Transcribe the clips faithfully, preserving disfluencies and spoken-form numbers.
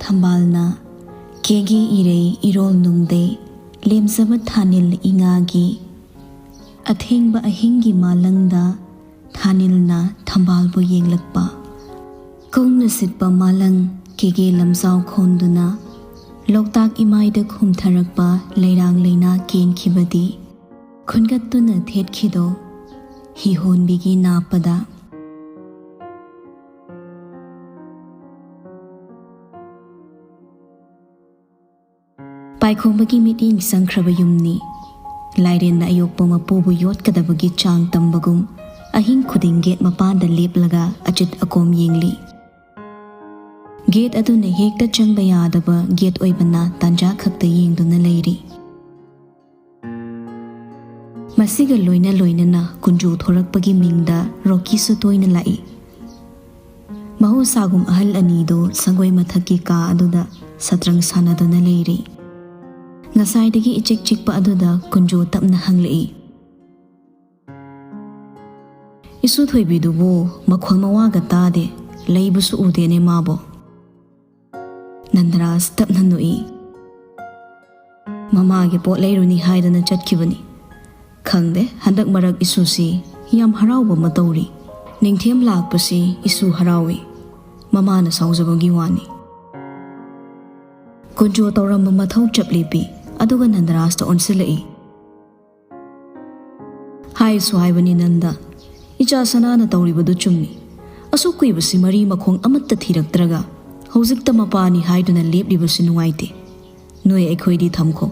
ꯊꯝꯕꯥꯜꯅ ꯀꯦꯒꯦ ꯏꯔꯩ ꯏꯔꯣꯜ ꯅꯨꯡꯗꯩ ꯂꯦꯝꯖꯕ ꯊꯥꯅꯤꯜ ꯏꯉꯥꯒꯤ ꯑꯊꯦꯡꯕ ꯑꯍꯤꯡꯒꯤ ꯃꯥꯂꯪꯗ ꯊꯥꯅꯤꯜꯅ ꯊꯝꯕꯥꯜꯕꯨ ꯌꯦꯡꯂꯛꯄ꯫ ꯀꯧꯅ ꯁꯤꯠꯄ ꯃꯥꯂꯪ ꯀꯦꯒꯦ ꯂꯝꯖꯥꯎ ꯈꯣꯟꯗꯨꯅ ꯂꯣꯛꯇꯥꯛ ꯏꯃꯥꯏꯗ ꯈꯨꯝꯊꯔꯛꯄ ꯂꯩꯔꯥꯡ ꯂꯩꯅꯥ ꯀꯦꯟꯈꯤꯕꯗꯤ ꯈꯨꯟꯒꯠꯇꯨꯅ ꯊꯦꯠꯈꯤꯗꯣ ꯍꯤꯍꯣꯟꯕꯤꯒꯤ ꯅꯥꯞꯄꯗ꯫ ꯄꯥꯏꯈꯣꯝꯕꯒꯤ ꯃꯤꯠꯌꯦꯡ ꯆꯪꯈ꯭ꯔꯕ ꯌꯨꯝꯅꯤ꯫ ꯂꯥꯏꯔꯦꯟꯅ ꯑꯌꯣꯛꯄ ꯃꯄꯨꯕꯨ ꯌꯣꯠꯀꯗꯕꯒꯤ ꯆꯥꯡ ꯇꯝꯕꯒꯨꯝ ꯑꯍꯤꯡ ꯈꯨꯗꯤꯡ ꯒꯦꯠ ꯃꯄꯥꯟꯗ ꯂꯦꯞꯂꯒ ꯑꯆꯤꯠ ꯑꯀꯣꯝ ꯌꯦꯡꯂꯤ꯫ ꯒꯦꯠ ꯑꯗꯨꯅ ꯍꯦꯛꯇ ꯆꯪꯕ ꯌꯥꯗꯕ ꯒꯦꯠ ꯑꯣꯏꯕꯅ ꯇꯥꯟꯖꯥ ꯈꯛꯇ ꯌꯦꯡꯗꯨꯅ ꯂꯩꯔꯤ꯫ ꯃꯁꯤꯒ ꯂꯣꯏꯅ ꯂꯣꯏꯅꯅ ꯀꯨꯟꯖꯣ ꯊꯣꯔꯛꯄꯒꯤ ꯃꯤꯡꯗ ꯔꯣꯀꯤꯁꯨ ꯇꯣꯏꯅ ꯂꯥꯛꯏ꯫ ꯃꯍꯧꯁꯥꯒꯨꯝ ꯑꯍꯜ ꯑꯅꯤꯗꯨ ꯁꯪꯒꯣꯏ ꯃꯊꯛꯀꯤ ꯀꯥ ꯑꯗꯨꯗ ꯁꯇ꯭ꯔꯪ ꯁꯥꯟꯅꯗꯨꯅ ꯂꯩꯔꯤ꯫ ꯉꯁꯥꯏꯗꯒꯤ ꯏꯆꯤꯛ ꯆꯤꯛꯄ ꯑꯗꯨꯗ ꯀꯨꯟꯖꯣ ꯇꯞꯅ ꯍꯪꯂꯛꯏ, "ꯏꯁꯨ ꯊꯣꯏꯕꯤꯗꯨꯕꯨ ꯃꯈꯣꯜ ꯃꯋꯥꯒ ꯇꯥꯗꯦ, ꯂꯩꯕꯁꯨ ꯎꯗꯦꯅꯦ ꯃꯥꯕꯣ?" ꯅꯟꯗꯔꯥꯖ ꯇꯞꯅ ꯅꯣꯛꯏ꯫ "ꯃꯃꯥꯒꯤ ꯄꯣꯠ ꯂꯩꯔꯨꯅꯤ ꯍꯥꯏꯗꯅ ꯆꯠꯈꯤꯕꯅꯤ꯫ ꯈꯪꯗꯦ, ꯍꯟꯗꯛ ꯃꯔꯛ ꯏꯁꯨꯁꯤ ꯌꯥꯝ ꯍꯔꯥꯎꯕ ꯑꯃ ꯇꯧꯔꯤ꯫ ꯅꯤꯡꯊꯦꯝ ꯂꯥꯛꯄꯁꯤ ꯏꯁꯨ ꯍꯔꯥꯎꯏ꯫ ꯃꯃꯥꯅ ꯁꯥꯎꯖꯕꯒꯤ ꯋꯥꯅꯤ꯫" ꯀꯨꯟꯖꯣ ꯇꯧꯔꯝꯕ ꯃꯊꯧ ꯆꯞ ꯂꯦꯞꯄꯤ, ꯑꯗꯨꯒ ꯅꯟꯗꯔꯥꯖꯇ ꯑꯣꯟꯁꯤꯜꯂꯛꯏ꯫ "ꯍꯥꯏꯁꯨ ꯍꯥꯏꯕꯅꯤ ꯅꯟꯗ, ꯏꯆꯥ ꯁꯅꯥꯅ ꯇꯧꯔꯤꯕꯗꯨ ꯆꯨꯝꯃꯤ꯫ ꯑꯁꯨꯛ ꯀꯨꯏꯕꯁꯤ ꯃꯔꯤ ꯃꯈꯣꯡ ꯑꯃꯠꯇ ꯊꯤꯔꯛꯇ꯭ꯔꯒ ꯍꯧꯖꯤꯛꯇ ꯃꯄꯥꯅꯤ ꯍꯥꯏꯗꯨꯅ ꯂꯦꯞꯂꯤꯕꯁꯤ ꯅꯨꯡꯉꯥꯏꯇꯦ꯫ ꯅꯣꯏ ꯑꯩꯈꯣꯏꯗꯤ ꯊꯝꯈꯣ,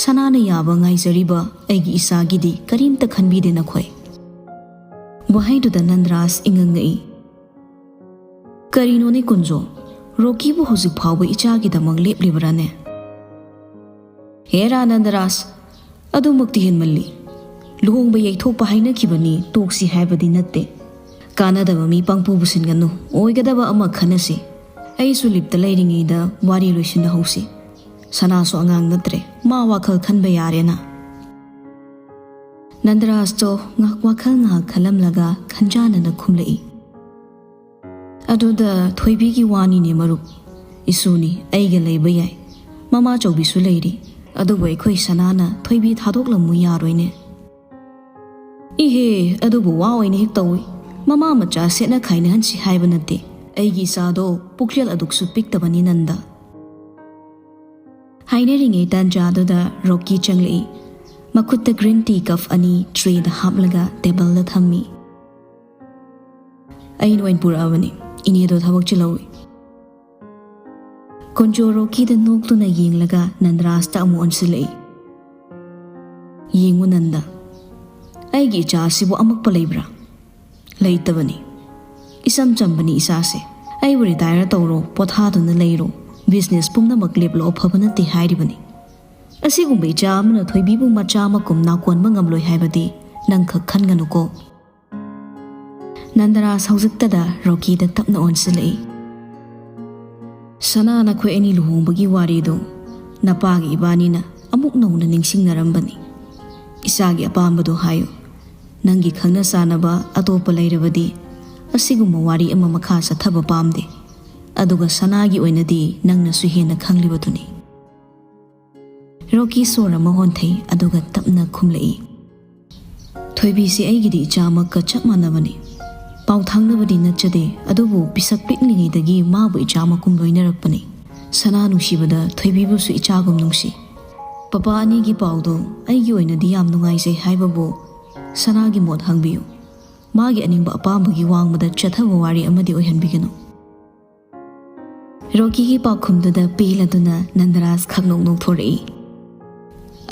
ꯁꯅꯥꯅ ꯌꯥꯕ ꯉꯥꯏꯖꯔꯤꯕ ꯑꯩꯒꯤ ꯏꯆꯥꯒꯤꯗꯤ ꯀꯔꯤꯝꯇ ꯈꯟꯕꯤꯗꯦ ꯅꯈꯣꯏ꯫" ꯋꯥꯍꯩꯗꯨꯗ ꯅꯟꯗꯔꯥꯖ ꯏꯉꯛ ꯉꯛꯏ꯫ "ꯀꯔꯤꯅꯣꯅꯦ ꯀꯨꯟꯖꯣ, ꯔꯣꯀꯤꯕꯨ ꯍꯧꯖꯤꯛ ꯐꯥꯎꯕ ꯏꯆꯥꯒꯤꯗꯃꯛ ꯂꯦꯞꯂꯤꯕ꯭ꯔꯥꯅꯦ?" "ꯍꯦꯔꯥ ꯅꯟꯗꯔꯥꯖ, ꯑꯗꯨꯃꯛꯇꯤ ꯍꯦꯟꯃꯜꯂꯤ꯫ ꯂꯨꯍꯣꯡꯕ ꯌꯩꯊꯣꯛꯄ ꯍꯥꯏꯅꯈꯤꯕꯅꯤ, ꯇꯣꯛꯁꯤ ꯍꯥꯏꯕꯗꯤ ꯅꯠꯇꯦ꯫ ꯀꯥꯟꯅꯗꯕ ꯃꯤ ꯄꯪꯄꯨ ꯄꯨꯁꯤꯟꯒꯅꯨ, ꯑꯣꯏꯒꯗꯕ ꯑꯃ ꯈꯟꯅꯁꯤ꯫ ꯑꯩꯁꯨ ꯂꯤꯞꯇ ꯂꯩꯔꯤꯉꯩꯗ ꯋꯥꯔꯤ ꯂꯣꯏꯁꯤꯟꯅꯍꯧꯁꯤ꯫ ꯁꯅꯥꯁꯨ ꯑꯉꯥꯡ ꯅꯠꯇ꯭ꯔꯦ, ꯃꯥ ꯋꯥꯈꯜ ꯈꯟꯕ ꯌꯥꯔꯦꯅ꯫" ꯅꯟꯗꯔꯥꯖꯇꯣ ꯉꯥꯏꯍꯥꯛ ꯋꯥꯈꯜ ꯉꯥꯏꯍꯥꯛ ꯈꯜꯂꯝꯂꯒ ꯈꯟꯖꯥꯅꯅ ꯈꯨꯝꯂꯛꯏ꯫ "ꯑꯗꯨꯗ ꯊꯣꯏꯕꯤꯒꯤ ꯋꯥꯅꯤꯅꯦ ꯃꯔꯨꯞ꯫ ꯏꯁꯨꯅꯤ, ꯑꯩꯒ ꯂꯩꯕ ꯌꯥꯏ꯫ ꯃꯃꯥ ꯑꯆꯧꯕꯤꯁꯨ ꯂꯩꯔꯤ꯫ ꯑꯗꯨꯕꯨ ꯑꯩꯈꯣꯏ ꯁꯅꯥꯅ ꯊꯣꯏꯕꯤ ꯊꯥꯗꯣꯛꯂꯝꯃꯨ ꯌꯥꯔꯣꯏꯅꯦ꯫ ꯏꯍꯦ, ꯑꯗꯨꯕꯨ ꯋꯥ ꯑꯣꯏꯅ ꯍꯦꯛ ꯇꯧꯏ꯫ ꯃꯃꯥ ꯃꯆꯥ ꯁꯦꯠꯅ ꯈꯥꯏꯅꯍꯟꯁꯤ ꯍꯥꯏꯕ ꯅꯠꯇꯦ꯫ ꯑꯩꯒꯤ ꯏꯆꯥꯗꯣ ꯄꯨꯛꯆꯦꯜ ꯑꯗꯨꯛꯁꯨ ꯄꯤꯛꯇꯕꯅꯤ ꯅꯟꯗ꯫ ꯍꯥꯏꯅꯔꯤꯉꯩ ꯇꯥꯟꯖꯥꯗꯨꯗ ꯔꯣꯀꯤ ꯆꯪꯂꯛꯏ꯫ ꯃꯈꯨꯠꯇ ꯒ꯭ꯔꯤꯟ ꯇꯤ ꯀꯞ ꯑꯅꯤ ꯇ꯭ꯔꯦꯗ ꯍꯥꯞꯂꯒ ꯇꯦꯕꯜꯗ ꯊꯝꯃꯤ꯫ ꯑꯩꯅ ꯑꯣꯏꯅ ꯄꯨꯔꯛꯑꯕꯅꯤ꯫ ꯏꯅꯦꯗꯣ ꯊꯕꯛ ꯆꯤꯜꯍꯧꯏ꯫ ꯀꯨꯟꯖꯣ ꯔꯣꯀꯤꯗ ꯅꯣꯛꯇꯨꯅ ꯌꯦꯡꯂꯒ ꯅꯟꯗꯔꯥꯖꯇ ꯑꯃꯨꯛ ꯑꯣꯟꯁꯤꯜꯂꯛꯏ꯫ ꯌꯦꯡꯉꯨ ꯅꯟꯗ, ꯑꯩꯒꯤ ꯏꯆꯥ ꯑꯁꯤꯕꯨ ꯑꯃꯛꯄ ꯂꯩꯕ꯭ꯔꯥ? ꯂꯩꯇꯕꯅꯤ꯫ ꯏꯆꯝ ꯆꯝꯕꯅꯤ ꯏꯆꯥꯁꯦ꯫ ꯑꯩꯕꯨ ꯔꯤꯇꯥꯌꯔ ꯇꯧꯔꯣ, ꯄꯣꯊꯥꯗꯨꯅ ꯂꯩꯔꯣ, ꯕꯤꯖꯤꯅꯦꯁ ꯄꯨꯝꯅꯃꯛ ꯂꯦꯞꯂꯣ, ꯑꯐꯕ ꯅꯠꯇꯦ ꯍꯥꯏꯔꯤꯕꯅꯤ꯫ ꯑꯁꯤꯒꯨꯝꯕ ꯏꯆꯥ ꯑꯃꯅ ꯊꯣꯏꯕꯤꯕꯨ ꯃꯆꯥ ꯑꯃ ꯀꯨꯝ ꯅꯥꯀꯣꯟꯕ ꯉꯝꯂꯣꯏ ꯍꯥꯏꯕꯗꯤ ꯅꯪ ꯈꯛ ꯈꯟꯒꯅꯨꯀꯣ꯫ ꯅꯟꯗꯔꯥꯖ ꯍꯧꯖꯤꯛꯇꯗ ꯔꯣꯀꯤꯗ ꯇꯞꯅ ꯑꯣꯟꯁꯤꯜꯂꯛꯏ꯫ ꯁꯅꯥ, ꯅꯈꯣꯏ ꯑꯅꯤ ꯂꯨꯍꯣꯡꯕꯒꯤ ꯋꯥꯔꯤꯗꯨ ꯅꯄꯥꯒ ꯏꯕꯥꯅꯤꯅ ꯑꯃꯨꯛ ꯅꯧꯅ ꯅꯤꯡꯁꯤꯡꯅꯔꯝꯕꯅꯤ꯫ ꯏꯆꯥꯒꯤ ꯑꯄꯥꯝꯕꯗꯨ ꯍꯥꯏꯌꯨ꯫ ꯅꯪꯒꯤ ꯈꯪꯅ ꯆꯥꯟꯅꯕ ꯑꯇꯣꯞꯄ ꯂꯩꯔꯕꯗꯤ ꯑꯁꯤꯒꯨꯝꯕ ꯋꯥꯔꯤ ꯑꯃ ꯃꯈꯥ ꯆꯠꯊꯕ ꯄꯥꯝꯗꯦ꯫ ꯑꯗꯨꯒ ꯁꯅꯥꯒꯤ ꯑꯣꯏꯅꯗꯤ ꯅꯪꯅꯁꯨ ꯍꯦꯟꯅ ꯈꯪꯂꯤꯕꯗꯨꯅꯤ꯫ ꯔꯣꯀꯤ ꯁꯣꯔ ꯑꯃ ꯍꯣꯟꯊꯩ, ꯑꯗꯨꯒ ꯇꯞꯅ ꯈꯨꯝꯂꯛꯏ꯫ ꯊꯣꯏꯕꯤꯁꯤ ꯑꯩꯒꯤꯗꯤ ꯏꯆꯥꯃꯛꯀ ꯆꯞ ꯃꯥꯟꯅꯕꯅꯤ꯫ ꯄꯥꯎ ꯊꯥꯡꯅꯕꯗꯤ ꯅꯠꯆꯗꯦ, ꯑꯗꯨꯕꯨ ꯄꯤꯁꯛ ꯄꯤꯛꯂꯤꯉꯩꯗꯒꯤ ꯃꯥꯕꯨ ꯏꯆꯥ ꯃꯀꯨꯝ ꯂꯣꯏꯅꯔꯛꯄꯅꯤ꯫ ꯁꯅꯥ ꯅꯨꯡꯁꯤꯕꯗ ꯊꯣꯏꯕꯤꯕꯨꯁꯨ ꯏꯆꯥꯒꯨꯝ ꯅꯨꯡꯁꯤ꯫ ꯄꯄꯥ ꯑꯅꯤꯒꯤ ꯄꯥꯎꯗꯣ ꯑꯩꯒꯤ ꯑꯣꯏꯅꯗꯤ ꯌꯥꯝ ꯅꯨꯡꯉꯥꯏꯖꯩ ꯍꯥꯏꯕꯕꯨ ꯁꯅꯥꯒꯤ ꯃꯣꯠ ꯍꯪꯕꯤꯌꯨ꯫ ꯃꯥꯒꯤ ꯑꯅꯤꯡꯕ ꯑꯄꯥꯝꯕꯒꯤ ꯋꯥꯡꯃꯗ ꯆꯠꯊꯕ ꯋꯥꯔꯤ ꯑꯃꯗꯤ ꯑꯣꯏꯍꯟꯕꯤꯒꯅꯨ꯫ ꯔꯣꯀꯤꯒꯤ ꯄꯥꯎꯈꯨꯝꯗꯨꯗ ꯄꯦꯜꯂꯗꯨꯅ ꯅꯟꯗꯔꯥꯖ ꯈꯛꯅꯣꯛ ꯅꯣꯛꯊꯣꯔꯛꯏ꯫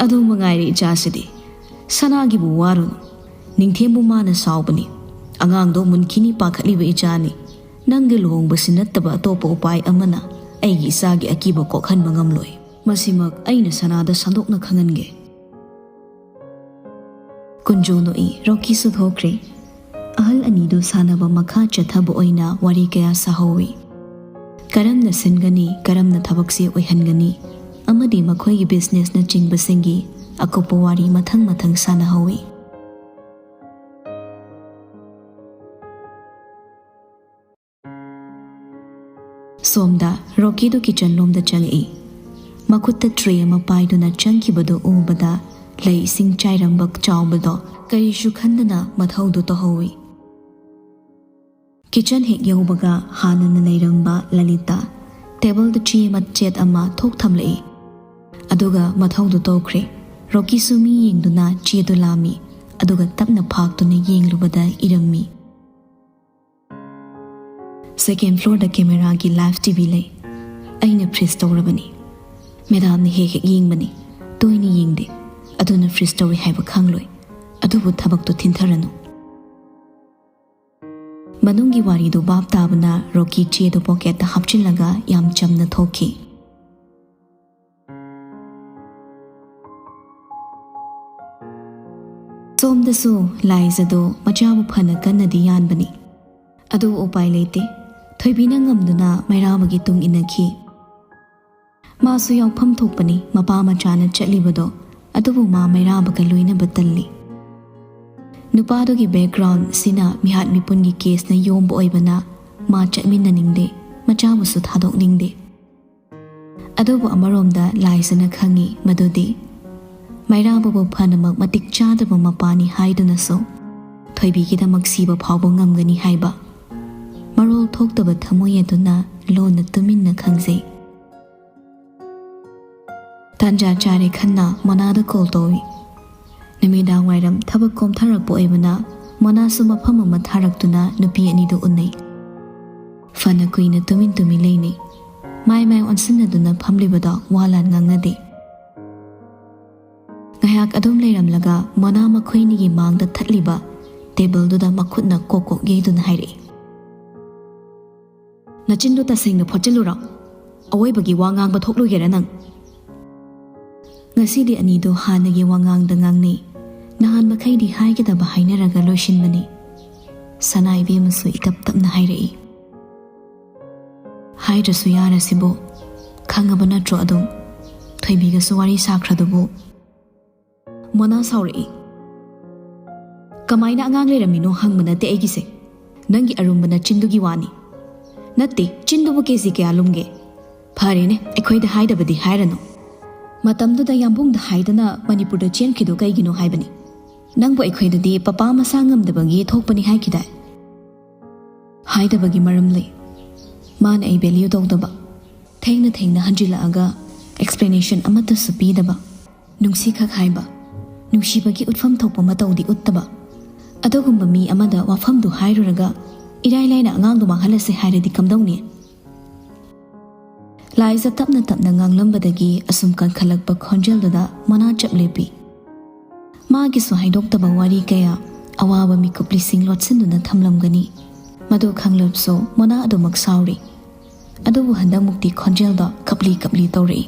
ꯑꯗꯨ ꯃꯉꯥꯏꯔꯦ ꯏꯆꯥꯁꯤꯗꯤ꯫ ꯁꯅꯥꯒꯤꯕꯨ ꯋꯥꯔꯨꯅꯨ꯫ ꯅꯤꯡꯊꯦꯝꯕꯨ ꯃꯥꯅ ꯁꯥꯎꯕꯅꯤ꯫ ꯑꯉꯥꯡꯗꯣ ꯃꯨꯟꯈꯤꯅꯤ ꯄꯥꯈꯠꯂꯤꯕ ꯏꯆꯥꯅꯤ꯫ ꯅꯪꯒꯤ ꯂꯨꯍꯣꯡꯕꯁꯤ ꯅꯠꯇꯕ ꯑꯇꯣꯞꯄ ꯎꯄꯥꯏ ꯑꯃꯅ ꯑꯩꯒꯤ ꯏꯆꯥꯒꯤ ꯑꯀꯤꯕ ꯀꯣꯛꯍꯟꯕ ꯉꯝꯂꯣꯏ꯫ ꯃꯁꯤꯃꯛ ꯑꯩꯅ ꯁꯅꯥꯗ ꯁꯟꯗꯣꯛꯅ ꯈꯪꯍꯟꯒꯦ꯫ ꯀꯨꯟꯖꯣ ꯅꯣꯛꯏ, ꯔꯣꯀꯤꯁꯨ ꯊꯣꯛꯈ꯭ꯔꯦ꯫ ꯑꯍꯜ ꯑꯅꯤꯗꯨ ꯁꯥꯟꯅꯕ ꯃꯈꯥ ꯆꯠꯊꯕ ꯑꯣꯏꯅ ꯋꯥꯔꯤ ꯀꯌꯥ ꯁꯥꯍꯧꯋꯤ꯫ ꯀꯔꯝꯅ ꯁꯤꯟꯒꯅꯤ, ꯀꯔꯝꯅ ꯊꯕꯛꯁꯦ ꯑꯣꯏꯍꯟꯒꯅꯤ, ꯑꯃꯗꯤ ꯃꯈꯣꯏꯒꯤ ꯕꯤꯖꯤꯅꯦꯁꯅꯆꯤꯡꯕꯁꯤꯡꯒꯤ ꯑꯀꯨꯞꯄ ꯋꯥꯔꯤ ꯃꯊꯪ ꯃꯊꯪ ꯁꯥꯟꯅꯍꯧꯋꯤ꯫ ꯁꯣꯝꯗ ꯔꯣꯀꯤꯗꯨ ꯀꯤꯆꯟ ꯂꯣꯝꯗ ꯆꯪꯉꯛꯏ꯫ ꯃꯈꯨꯠꯇ ꯇ꯭ꯔꯦ ꯑꯃ ꯄꯥꯏꯗꯨꯅ ꯆꯪꯈꯤꯕꯗꯨ ꯎꯕꯗ ꯂꯩ ꯏꯁꯤꯡ ꯆꯥꯏꯔꯝꯕ ꯆꯥꯎꯕꯗꯣ ꯀꯔꯤꯁꯨ ꯈꯟꯗꯅ ꯃꯊꯧꯗꯨ ꯇꯧꯍꯧꯏ꯫ ꯀꯤꯆꯟ ꯍꯦꯛ ꯌꯧꯕꯒ ꯍꯥꯟꯅꯅ ꯂꯩꯔꯝꯕ ꯂꯂꯤꯇꯥ ꯇꯦꯕꯜꯗ ꯆꯦ ꯃꯆꯦꯠ ꯑꯃ ꯊꯣꯛ ꯊꯝꯂꯛꯏ꯫ ꯑꯗꯨꯒ ꯃꯊꯧꯗꯨ ꯇꯧꯈ꯭ꯔꯦ꯫ ꯔꯣꯀꯤꯁꯨ ꯃꯤ ꯌꯦꯡꯗꯨꯅ ꯆꯦꯗꯨ ꯂꯥꯝꯃꯤ꯫ ꯑꯗꯨꯒ ꯇꯞꯅ ꯐꯥꯛꯇꯨꯅ ꯌꯦꯡꯂꯨꯕꯗ ꯏꯔꯝꯃꯤ꯫ ꯁꯦꯀꯦꯟ ꯐ꯭ꯂꯣꯔꯗ ꯀꯦꯃꯦꯔꯥꯒꯤ ꯂꯥꯏꯚ ꯇꯤ ꯚꯤ ꯂꯩ꯫ ꯑꯩꯅ ꯐ꯭ꯔꯤꯖ ꯇꯧꯔꯕꯅꯤ꯫ ꯃꯦꯗꯥꯝꯅ ꯍꯦꯛ ꯍꯦꯛ ꯌꯦꯡꯕꯅꯤ꯫ ꯇꯣꯏꯅ ꯌꯦꯡꯗꯦ꯫ ꯑꯗꯨꯅ ꯐ꯭ꯔꯤꯖ ꯇꯧꯏ ꯍꯥꯏꯕ ꯈꯪꯂꯣꯏ꯫ ꯑꯗꯨꯕꯨ ꯊꯕꯛꯇꯨ ꯊꯤꯟꯊꯔꯅꯨ꯫ ꯃꯅꯨꯡꯒꯤ ꯋꯥꯔꯤꯗꯨ ꯚꯥꯞ ꯇꯥꯕꯅ ꯔꯣꯀꯤ ꯆꯦꯗꯨ ꯄꯣꯀꯦꯠꯇ ꯍꯥꯞꯆꯤꯜꯂꯒ ꯌꯥꯝ ꯆꯝꯅ ꯊꯣꯛꯈꯤ꯫ ꯁꯣꯝꯗꯁꯨ ꯂꯥꯏꯖꯗꯣ ꯃꯆꯥꯕꯨ ꯐꯅ ꯀꯟꯅꯗꯤ ꯌꯥꯟꯕꯅꯤ꯫ ꯑꯗꯨꯕꯨ ꯎꯄꯥꯏ ꯂꯩꯇꯦ꯫ ꯊꯣꯏꯕꯤꯅ ꯉꯝꯗꯨꯅ ꯃꯩꯔꯥꯕꯒꯤ ꯇꯨꯡ ꯏꯟꯅꯈꯤ꯫ ꯃꯥꯁꯨ ꯌꯥꯎꯐꯝ ꯊꯣꯛꯄꯅꯤ ꯃꯄꯥ ꯃꯆꯥꯅ ꯆꯠꯂꯤꯕꯗꯣ, ꯑꯗꯨꯕꯨ ꯃꯥ ꯃꯩꯔꯥꯕꯒ ꯂꯣꯏꯅꯕ ꯇꯜꯂꯤ꯫ ꯅꯨꯄꯥꯗꯨꯒꯤ ꯕꯦꯛꯒ꯭ꯔꯥꯎꯟ ꯁꯤꯅ ꯃꯤꯍꯥꯠ ꯃꯤꯄꯨꯟꯒꯤ ꯀꯦꯁꯅ ꯌꯣꯝꯕ ꯑꯣꯏꯕꯅ ꯃꯥ ꯆꯠꯃꯤꯟꯅꯅꯤꯡꯗꯦ, ꯃꯆꯥꯕꯨꯁꯨ ꯊꯥꯗꯣꯛꯅꯤꯡꯗꯦ꯫ ꯑꯗꯨꯕꯨ ꯑꯃꯔꯣꯝꯗ ꯂꯥꯏꯖꯅ ꯈꯪꯏ ꯃꯗꯨꯗꯤ ꯃꯩꯔꯥꯕꯕꯨ ꯐꯅꯃꯛ ꯃꯇꯤꯛ ꯆꯥꯗꯕ ꯃꯄꯥꯅꯤ ꯍꯥꯏꯗꯨꯅꯁꯨ ꯊꯣꯏꯕꯤꯒꯤꯗꯃꯛ ꯁꯤꯕ ꯐꯥꯎꯕ ꯉꯝꯒꯅꯤ ꯍꯥꯏꯕ꯫ ꯃꯔꯣꯜ ꯊꯣꯛꯇꯕ ꯊꯃꯣꯏ ꯑꯗꯨꯅ ꯂꯣꯟꯅ ꯇꯨꯃꯤꯟꯅ ꯈꯪꯖꯩ꯫ ꯇꯥꯟꯖꯥ ꯆꯥꯔꯦ ꯈꯟꯅ ꯃꯣꯅꯥꯗ ꯀꯣꯜ ꯇꯧꯏ꯫ ꯅꯨꯃꯤꯗꯥꯡ ꯋꯥꯏꯔꯝ ꯊꯕꯛ ꯀꯣꯝꯊꯔꯛꯄ ꯑꯣꯏꯕꯅ ꯃꯣꯅꯥꯁꯨ ꯃꯐꯝ ꯑꯃ ꯊꯥꯔꯛꯇꯨꯅ ꯅꯨꯄꯤ ꯑꯅꯤꯗꯨ ꯎꯅꯩ꯫ ꯐꯅ ꯀꯨꯏꯅ ꯇꯨꯃꯤꯟ ꯇꯨꯃꯤꯟ ꯂꯩꯅꯩ꯫ ꯃꯥꯏ ꯃꯥꯏ ꯑꯣꯟꯁꯤꯟꯅꯗꯨꯅ ꯐꯝꯂꯤꯕꯗꯣ ꯋꯥ ꯂꯥꯟ ꯉꯥꯡꯅꯗꯦ꯫ ꯉꯥꯏꯍꯥꯛ ꯑꯗꯨꯝ ꯂꯩꯔꯝꯂꯒ ꯃꯣꯅꯥ ꯃꯈꯣꯏꯅꯤꯒꯤ ꯃꯥꯡꯗ ꯊꯠꯂꯤꯕ ꯇꯦꯕꯜꯗꯨꯗ ꯃꯈꯨꯠꯅ ꯀꯣꯛ ꯀꯣꯛ ꯌꯩꯗꯨꯅ ꯍꯥꯏꯔꯛꯏ, "ꯅꯆꯤꯟꯗꯣ ꯇꯁꯦꯡꯅ ꯐꯣꯠꯆꯤꯜꯂꯨꯔꯣ꯫ ꯑꯋꯣꯏꯕꯒꯤ ꯋꯥ ꯉꯥꯡꯕ ꯊꯣꯛꯂꯣꯏꯒꯦꯔꯥ ꯅꯪ?" ꯉꯁꯤꯗꯤ ꯑꯅꯤꯗꯣ ꯍꯥꯟꯅꯒꯤ ꯋꯥꯉꯥꯡꯗ ꯉꯥꯡꯅꯩ꯫ ꯅꯍꯥꯟ ꯃꯈꯩꯗꯤ ꯍꯥꯏꯒꯗꯕ ꯍꯥꯏꯅꯔꯒ ꯂꯣꯏꯁꯤꯟꯕꯅꯤ꯫ ꯁꯅꯥ ꯏꯕꯦꯝꯃꯁꯨ ꯏꯇꯞ ꯇꯞꯅ ꯍꯥꯏꯔꯛꯏ, "ꯍꯥꯏꯗ꯭ꯔꯁꯨ ꯌꯥꯔꯁꯤꯕꯨ, ꯈꯪꯉꯕ ꯅꯠꯇ꯭ꯔꯣ ꯑꯗꯨꯝ? ꯊꯣꯏꯕꯤꯒꯁꯨ ꯋꯥꯔꯤ ꯁꯥꯈ꯭ꯔꯗꯨꯕꯨ?" ꯃꯣꯅꯥ ꯁꯥꯎꯔꯛꯏ, "ꯀꯃꯥꯏꯅ ꯑꯉꯥꯡ ꯂꯩꯔꯝꯃꯤꯅꯣ ꯍꯪꯕ ꯅꯠꯇꯦ ꯑꯩꯒꯤꯁꯦ, ꯅꯪꯒꯤ ꯑꯔꯨꯝꯕ ꯅꯆꯤꯟꯗꯨꯒꯤ ꯋꯥꯅꯤ꯫ "ꯅꯠꯇꯦ, ꯆꯤꯟꯗꯨꯕꯨ ꯀꯦ ꯖꯤ ꯀꯌꯥ ꯂꯨꯝꯒꯦ?" "ꯐꯔꯦꯅꯦ, ꯑꯩꯈꯣꯏꯗ ꯍꯥꯏꯗꯕꯗꯤ ꯍꯥꯏꯔꯅꯨ꯫ ꯃꯇꯝꯗꯨꯗ ꯌꯥꯝꯕꯨꯡꯗ ꯍꯥꯏꯗꯅ ꯃꯅꯤꯄꯨꯔꯗ ꯆꯦꯟꯈꯤꯗꯣ ꯀꯩꯒꯤꯅꯣ ꯍꯥꯏꯕꯅꯤ꯫ ꯅꯪꯕꯨ ꯑꯩꯈꯣꯏꯗꯗꯤ ꯄꯄꯥ ꯃꯁꯥ ꯉꯝꯗꯕꯒꯤ ꯊꯣꯛꯄꯅꯤ ꯍꯥꯏꯈꯤꯗꯥꯏ?" "ꯍꯥꯏꯗꯕꯒꯤ ꯃꯔꯝ ꯂꯩ꯫ ꯃꯥꯅ ꯑꯩ ꯚꯦꯂ꯭ꯌꯨ ꯇꯧꯗꯕ꯫ ꯊꯦꯡꯅ ꯊꯦꯡꯅ ꯍꯟꯖꯤꯜꯂꯛꯑꯒ ꯑꯦꯛꯁꯄ꯭ꯂꯦꯅꯦꯁꯟ ꯑꯃꯠꯇꯁꯨ ꯄꯤꯗꯕ꯫ ꯅꯨꯡꯁꯤꯈꯛ ꯍꯥꯏꯕ, ꯅꯨꯡꯁꯤꯕꯒꯤ ꯎꯠꯐꯝ ꯊꯣꯛꯄ ꯃꯇꯧꯗꯤ ꯎꯠꯇꯕ꯫ ꯑꯗꯨꯒꯨꯝꯕ ꯃꯤ ꯑꯃꯗ ꯋꯥꯐꯝꯗꯨ ꯍꯥꯏꯔꯨꯔꯒ ꯏꯔꯥꯏ ꯂꯥꯏꯅ ꯑꯉꯥꯡꯗꯨ ꯃꯥꯡꯍꯜꯂꯁꯦ ꯍꯥꯏꯔꯗꯤ ꯀꯝꯗꯧꯅꯤ?" ꯂꯥꯏꯖ ꯇꯞꯅ ꯇꯞꯅ ꯉꯥꯡꯂꯝꯕꯗꯒꯤ ꯑꯁꯨꯝ ꯀꯟꯈꯠꯂꯛꯄ ꯈꯣꯟꯖꯦꯜꯗꯨꯗ ꯃꯣꯅꯥ ꯆꯞ ꯂꯦꯞꯄꯤ꯫ ꯃꯥꯒꯤꯁꯨ ꯍꯥꯏꯗꯣꯛꯇꯕ ꯋꯥꯔꯤ ꯀꯌꯥ, ꯑꯋꯥꯕ ꯃꯤꯀꯨꯞ ꯂꯤꯁꯤꯡ ꯂꯣꯠꯁꯤꯟꯗꯨꯅ ꯊꯝꯂꯝꯒꯅꯤ꯫ ꯃꯗꯨ ꯈꯪꯂꯕꯁꯨ ꯃꯣꯅꯥ ꯑꯗꯨꯃꯛ ꯁꯥꯎꯔꯤ꯫ ꯑꯗꯨꯕꯨ ꯍꯟꯗꯛꯃꯨꯛꯇꯤ ꯈꯣꯟꯖꯦꯜꯗꯣ ꯀꯞꯂꯤ ꯀꯞꯂꯤ ꯇꯧꯔꯛꯏ꯫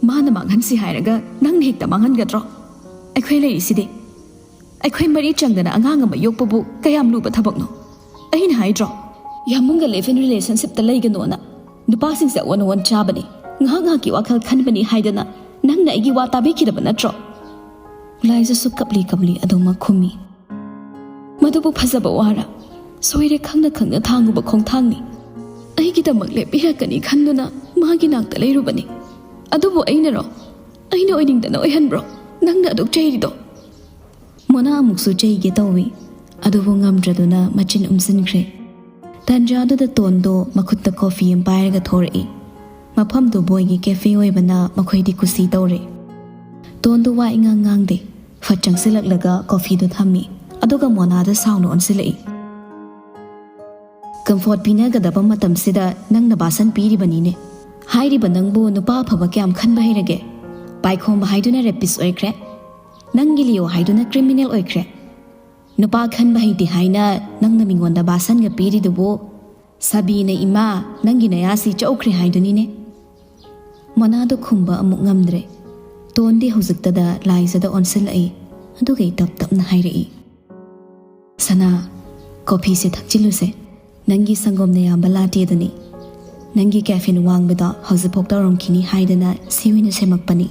"ꯃꯥꯅ ꯃꯥꯡꯍꯟꯁꯤ ꯍꯥꯏꯔꯒ ꯅꯪꯅ ꯍꯦꯛꯇ ꯃꯥꯡꯍꯟꯒꯗ꯭ꯔꯣ? ꯑꯩꯈꯣꯏ ꯂꯩꯔꯤꯁꯤꯗꯤ꯫ ꯑꯩꯈꯣꯏ ꯃꯔꯤ ꯆꯪꯗꯅ ꯑꯉꯥꯡ ꯑꯃ ꯌꯣꯛꯄꯕꯨ ꯀꯌꯥꯝ ꯂꯨꯕ ꯊꯕꯛꯅꯣ? ꯑꯩꯅ ꯍꯥꯏꯗ꯭ꯔꯣ, ꯌꯥꯝꯕꯨꯡꯒ ꯂꯤꯚ ꯏꯟ ꯔꯤꯂꯦꯁꯟꯁꯤꯞꯇ ꯂꯩꯒꯅꯣꯅ? ꯅꯨꯄꯥꯁꯤꯡꯁꯦ ꯑꯑꯣꯟ ꯑꯑꯣꯟ ꯆꯥꯕꯅꯤ, ꯉꯥꯏꯍꯥꯛ ꯉꯥꯏꯍꯥꯛꯀꯤ ꯋꯥꯈꯜ ꯈꯟꯕꯅꯤ ꯍꯥꯏꯗꯅ ꯅꯪꯅ ꯑꯩꯒꯤ ꯋꯥ ꯇꯥꯕꯤꯈꯤꯗꯕ ꯅꯠꯇ꯭ꯔꯣ?" ꯂꯥꯏꯖꯁꯨ ꯀꯞꯂꯤ ꯀꯞꯂꯤ ꯑꯗꯨꯃꯛ ꯈꯨꯝꯃꯤ꯫ "ꯃꯗꯨꯕꯨ ꯐꯖꯕ ꯋꯥꯔ? ꯁꯣꯏꯔꯦ ꯈꯪꯅ ꯈꯪꯅ ꯊꯥꯡꯉꯨꯕ ꯈꯣꯡꯊꯥꯡꯅꯤ꯫ ꯑꯩꯒꯤꯗꯃꯛ ꯂꯦꯞꯄꯤꯔꯛꯀꯅꯤ ꯈꯟꯗꯨꯅ ꯃꯥꯒꯤ ꯅꯥꯛꯇ ꯂꯩꯔꯨꯕꯅꯤ꯫ ꯑꯗꯨꯕꯨ ꯑꯩꯅꯔꯣ? ꯑꯩꯅ ꯑꯣꯏꯅꯤꯡꯗꯅ ꯑꯣꯏꯍꯟꯕ꯭ꯔꯣ ꯅꯪꯅ ꯑꯗꯨꯛ ꯆꯩꯔꯤꯗꯣ?" ꯃꯣꯅꯥ ꯑꯃꯨꯛꯁꯨ ꯆꯩꯒꯦ ꯇꯧꯏ, ꯑꯗꯨꯕꯨ ꯉꯝꯗ꯭ꯔꯗꯨꯅ ꯃꯆꯤꯟ ꯎꯝꯁꯤꯟꯈ꯭ꯔꯦ꯫ ꯇꯟꯖꯥꯗꯨꯗ ꯇꯣꯟꯗꯣ ꯃꯈꯨꯠꯇ ꯀꯣꯐꯤ ꯑꯃ ꯄꯥꯏꯔꯒ ꯊꯣꯔꯛꯏ꯫ ꯃꯐꯝꯗꯨ ꯕꯣꯏꯒꯤ ꯀꯦꯐꯦ ꯑꯣꯏꯕꯅ ꯃꯈꯣꯏꯗꯤ ꯀꯨꯁꯤ ꯇꯧꯔꯦ꯫ ꯇꯣꯟꯗꯣ ꯋꯥ ꯏꯉꯥꯡ ꯉꯥꯡꯗꯦ꯫ ꯐꯠ ꯆꯪꯁꯤꯜꯂꯛꯂꯒ ꯀꯣꯐꯤꯗꯨ ꯊꯝꯃꯤ, ꯑꯗꯨꯒ ꯃꯣꯅꯥꯗ ꯁꯥꯎꯅ ꯑꯣꯟꯁꯤꯜꯂꯛꯏ꯫ "ꯀꯝꯐꯣꯔꯠ ꯄꯤꯅꯒꯗꯕ ꯃꯇꯝꯁꯤꯗ ꯅꯪꯅ ꯕꯥꯁꯟ ꯄꯤꯔꯤꯕꯅꯤꯅꯦ꯫ ꯍꯥꯏꯔꯤꯕ ꯅꯪꯕꯨ ꯅꯨꯄꯥ ꯑꯐꯕ ꯀꯌꯥꯝ ꯈꯟꯕ ꯍꯩꯔꯒꯦ? ꯄꯥꯏꯈꯣꯝꯕ ꯍꯥꯏꯗꯨꯅ ꯔꯦꯄꯤꯁ ꯑꯣꯏꯈ꯭ꯔꯦ꯫ ꯅꯪꯒꯤ ꯂꯤꯑꯣ ꯍꯥꯏꯗꯨꯅ ꯀ꯭ꯔꯤꯃꯤꯅꯦꯜ ꯑꯣꯏꯈ꯭ꯔꯦ꯫ ꯅꯨꯄꯥ ꯈꯟꯕ ꯍꯩꯇꯦ ꯍꯥꯏꯅ ꯅꯪꯅ ꯃꯤꯉꯣꯟꯗ ꯕꯥꯁꯟꯒ ꯄꯤꯔꯤꯗꯨꯕꯨ ꯁꯥꯕꯤꯅ ꯏꯃꯥ, ꯅꯪꯒꯤ ꯅꯌꯥꯁꯤ ꯆꯧꯈ꯭ꯔꯦ ꯍꯥꯏꯗꯨꯅꯤꯅꯦ?" ꯃꯣꯅꯥꯗꯣ ꯈꯨꯝꯕ ꯑꯃꯨꯛ ꯉꯝꯗ꯭ꯔꯦ꯫ ꯇꯣꯟꯗꯤ ꯍꯧꯖꯤꯛꯇꯗ ꯂꯥꯏꯖꯗ ꯑꯣꯟꯁꯤꯜꯂꯛꯏ, ꯑꯗꯨꯒ ꯇꯞ ꯇꯞꯅ ꯍꯥꯏꯔꯛꯏ, "ꯁꯅꯥ, ꯀꯣꯐꯤꯁꯦ ꯊꯛꯆꯤꯜꯂꯨꯁꯦ꯫ ꯅꯪꯒꯤ ꯁꯪꯒꯣꯝꯅ ꯌꯥꯝꯕ ꯂꯥꯇꯦꯗꯨꯅꯤ꯫ ꯅꯪꯒꯤ ꯀꯦꯐꯤꯟ ꯋꯥꯡꯕꯗꯣ ꯍꯧꯖꯤꯛꯐꯥꯎ ꯇꯧꯔꯝꯈꯤꯅꯤ ꯍꯥꯏꯗꯅ ꯁꯤ ꯑꯣꯏꯅ ꯁꯦꯝꯃꯛꯄꯅꯤ꯫"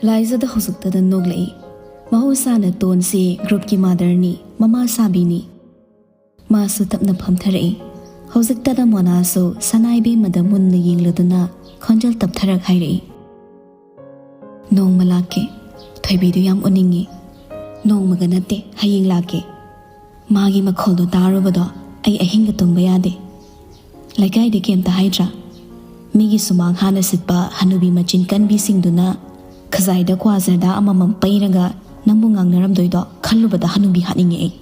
ꯂꯥꯏꯖꯗ ꯍꯧꯖꯤꯛꯇꯗ ꯅꯣꯛꯂꯛꯏ꯫ ꯃꯍꯧꯁꯥꯅ ꯇꯣꯟꯁꯤ ꯒ꯭ꯔꯨꯞꯀꯤ ꯃꯥꯗꯔꯅꯤ, ꯃꯃꯥ ꯁꯥꯕꯤꯅꯤ꯫ ꯃꯥꯁꯨ ꯇꯞꯅ ꯐꯝꯊꯔꯛꯏ꯫ ꯍꯧꯖꯤꯛꯇꯗ ꯃꯣꯅꯥꯁꯨ ꯁꯅꯥ ꯏꯕꯦꯝꯃꯗ ꯃꯨꯟꯅ ꯌꯦꯡꯂꯗꯨꯅ ꯈꯣꯟꯖꯦꯜ ꯇꯞꯊꯔꯛ ꯍꯥꯏꯔꯛꯏ, "ꯅꯣꯡꯃ ꯂꯥꯛꯀꯦ꯫ ꯊꯣꯏꯕꯤꯗꯨ ꯌꯥꯝ ꯎꯅꯤꯡꯉꯤ꯫ ꯅꯣꯡꯃꯒ ꯅꯠꯇꯦ, ꯍꯌꯦꯡ ꯂꯥꯛꯀꯦ꯫ ꯃꯥꯒꯤ ꯃꯈꯣꯜꯗꯣ ꯇꯥꯔꯨꯕꯗꯣ ꯑꯩ ꯑꯍꯤꯡꯒ ꯇꯨꯝꯕ ꯌꯥꯗꯦ꯫ ꯂꯩꯀꯥꯏꯗ ꯀꯩꯝꯇ ꯍꯥꯏꯗ꯭ꯔꯥ? ꯃꯤꯒꯤ ꯁꯨꯃꯥꯡ ꯍꯥꯟꯅ ꯁꯤꯠꯄ ꯍꯅꯨꯕꯤ ꯃꯆꯤꯟ ꯀꯟꯕꯤꯁꯤꯡꯗꯨꯅ ꯈꯖꯥꯏꯗ ꯀ꯭ꯋꯥ ꯖꯔꯗꯥ ꯑꯃꯃꯝ ꯄꯩꯔꯒ ꯅꯪꯕꯨ ꯉꯥꯡꯅꯔꯝꯗꯣꯏꯗꯣ ꯈꯜꯂꯨꯕꯗ ꯍꯅꯨꯕꯤ ꯍꯥꯠꯅꯤꯡꯉꯦ ꯑꯩ꯫"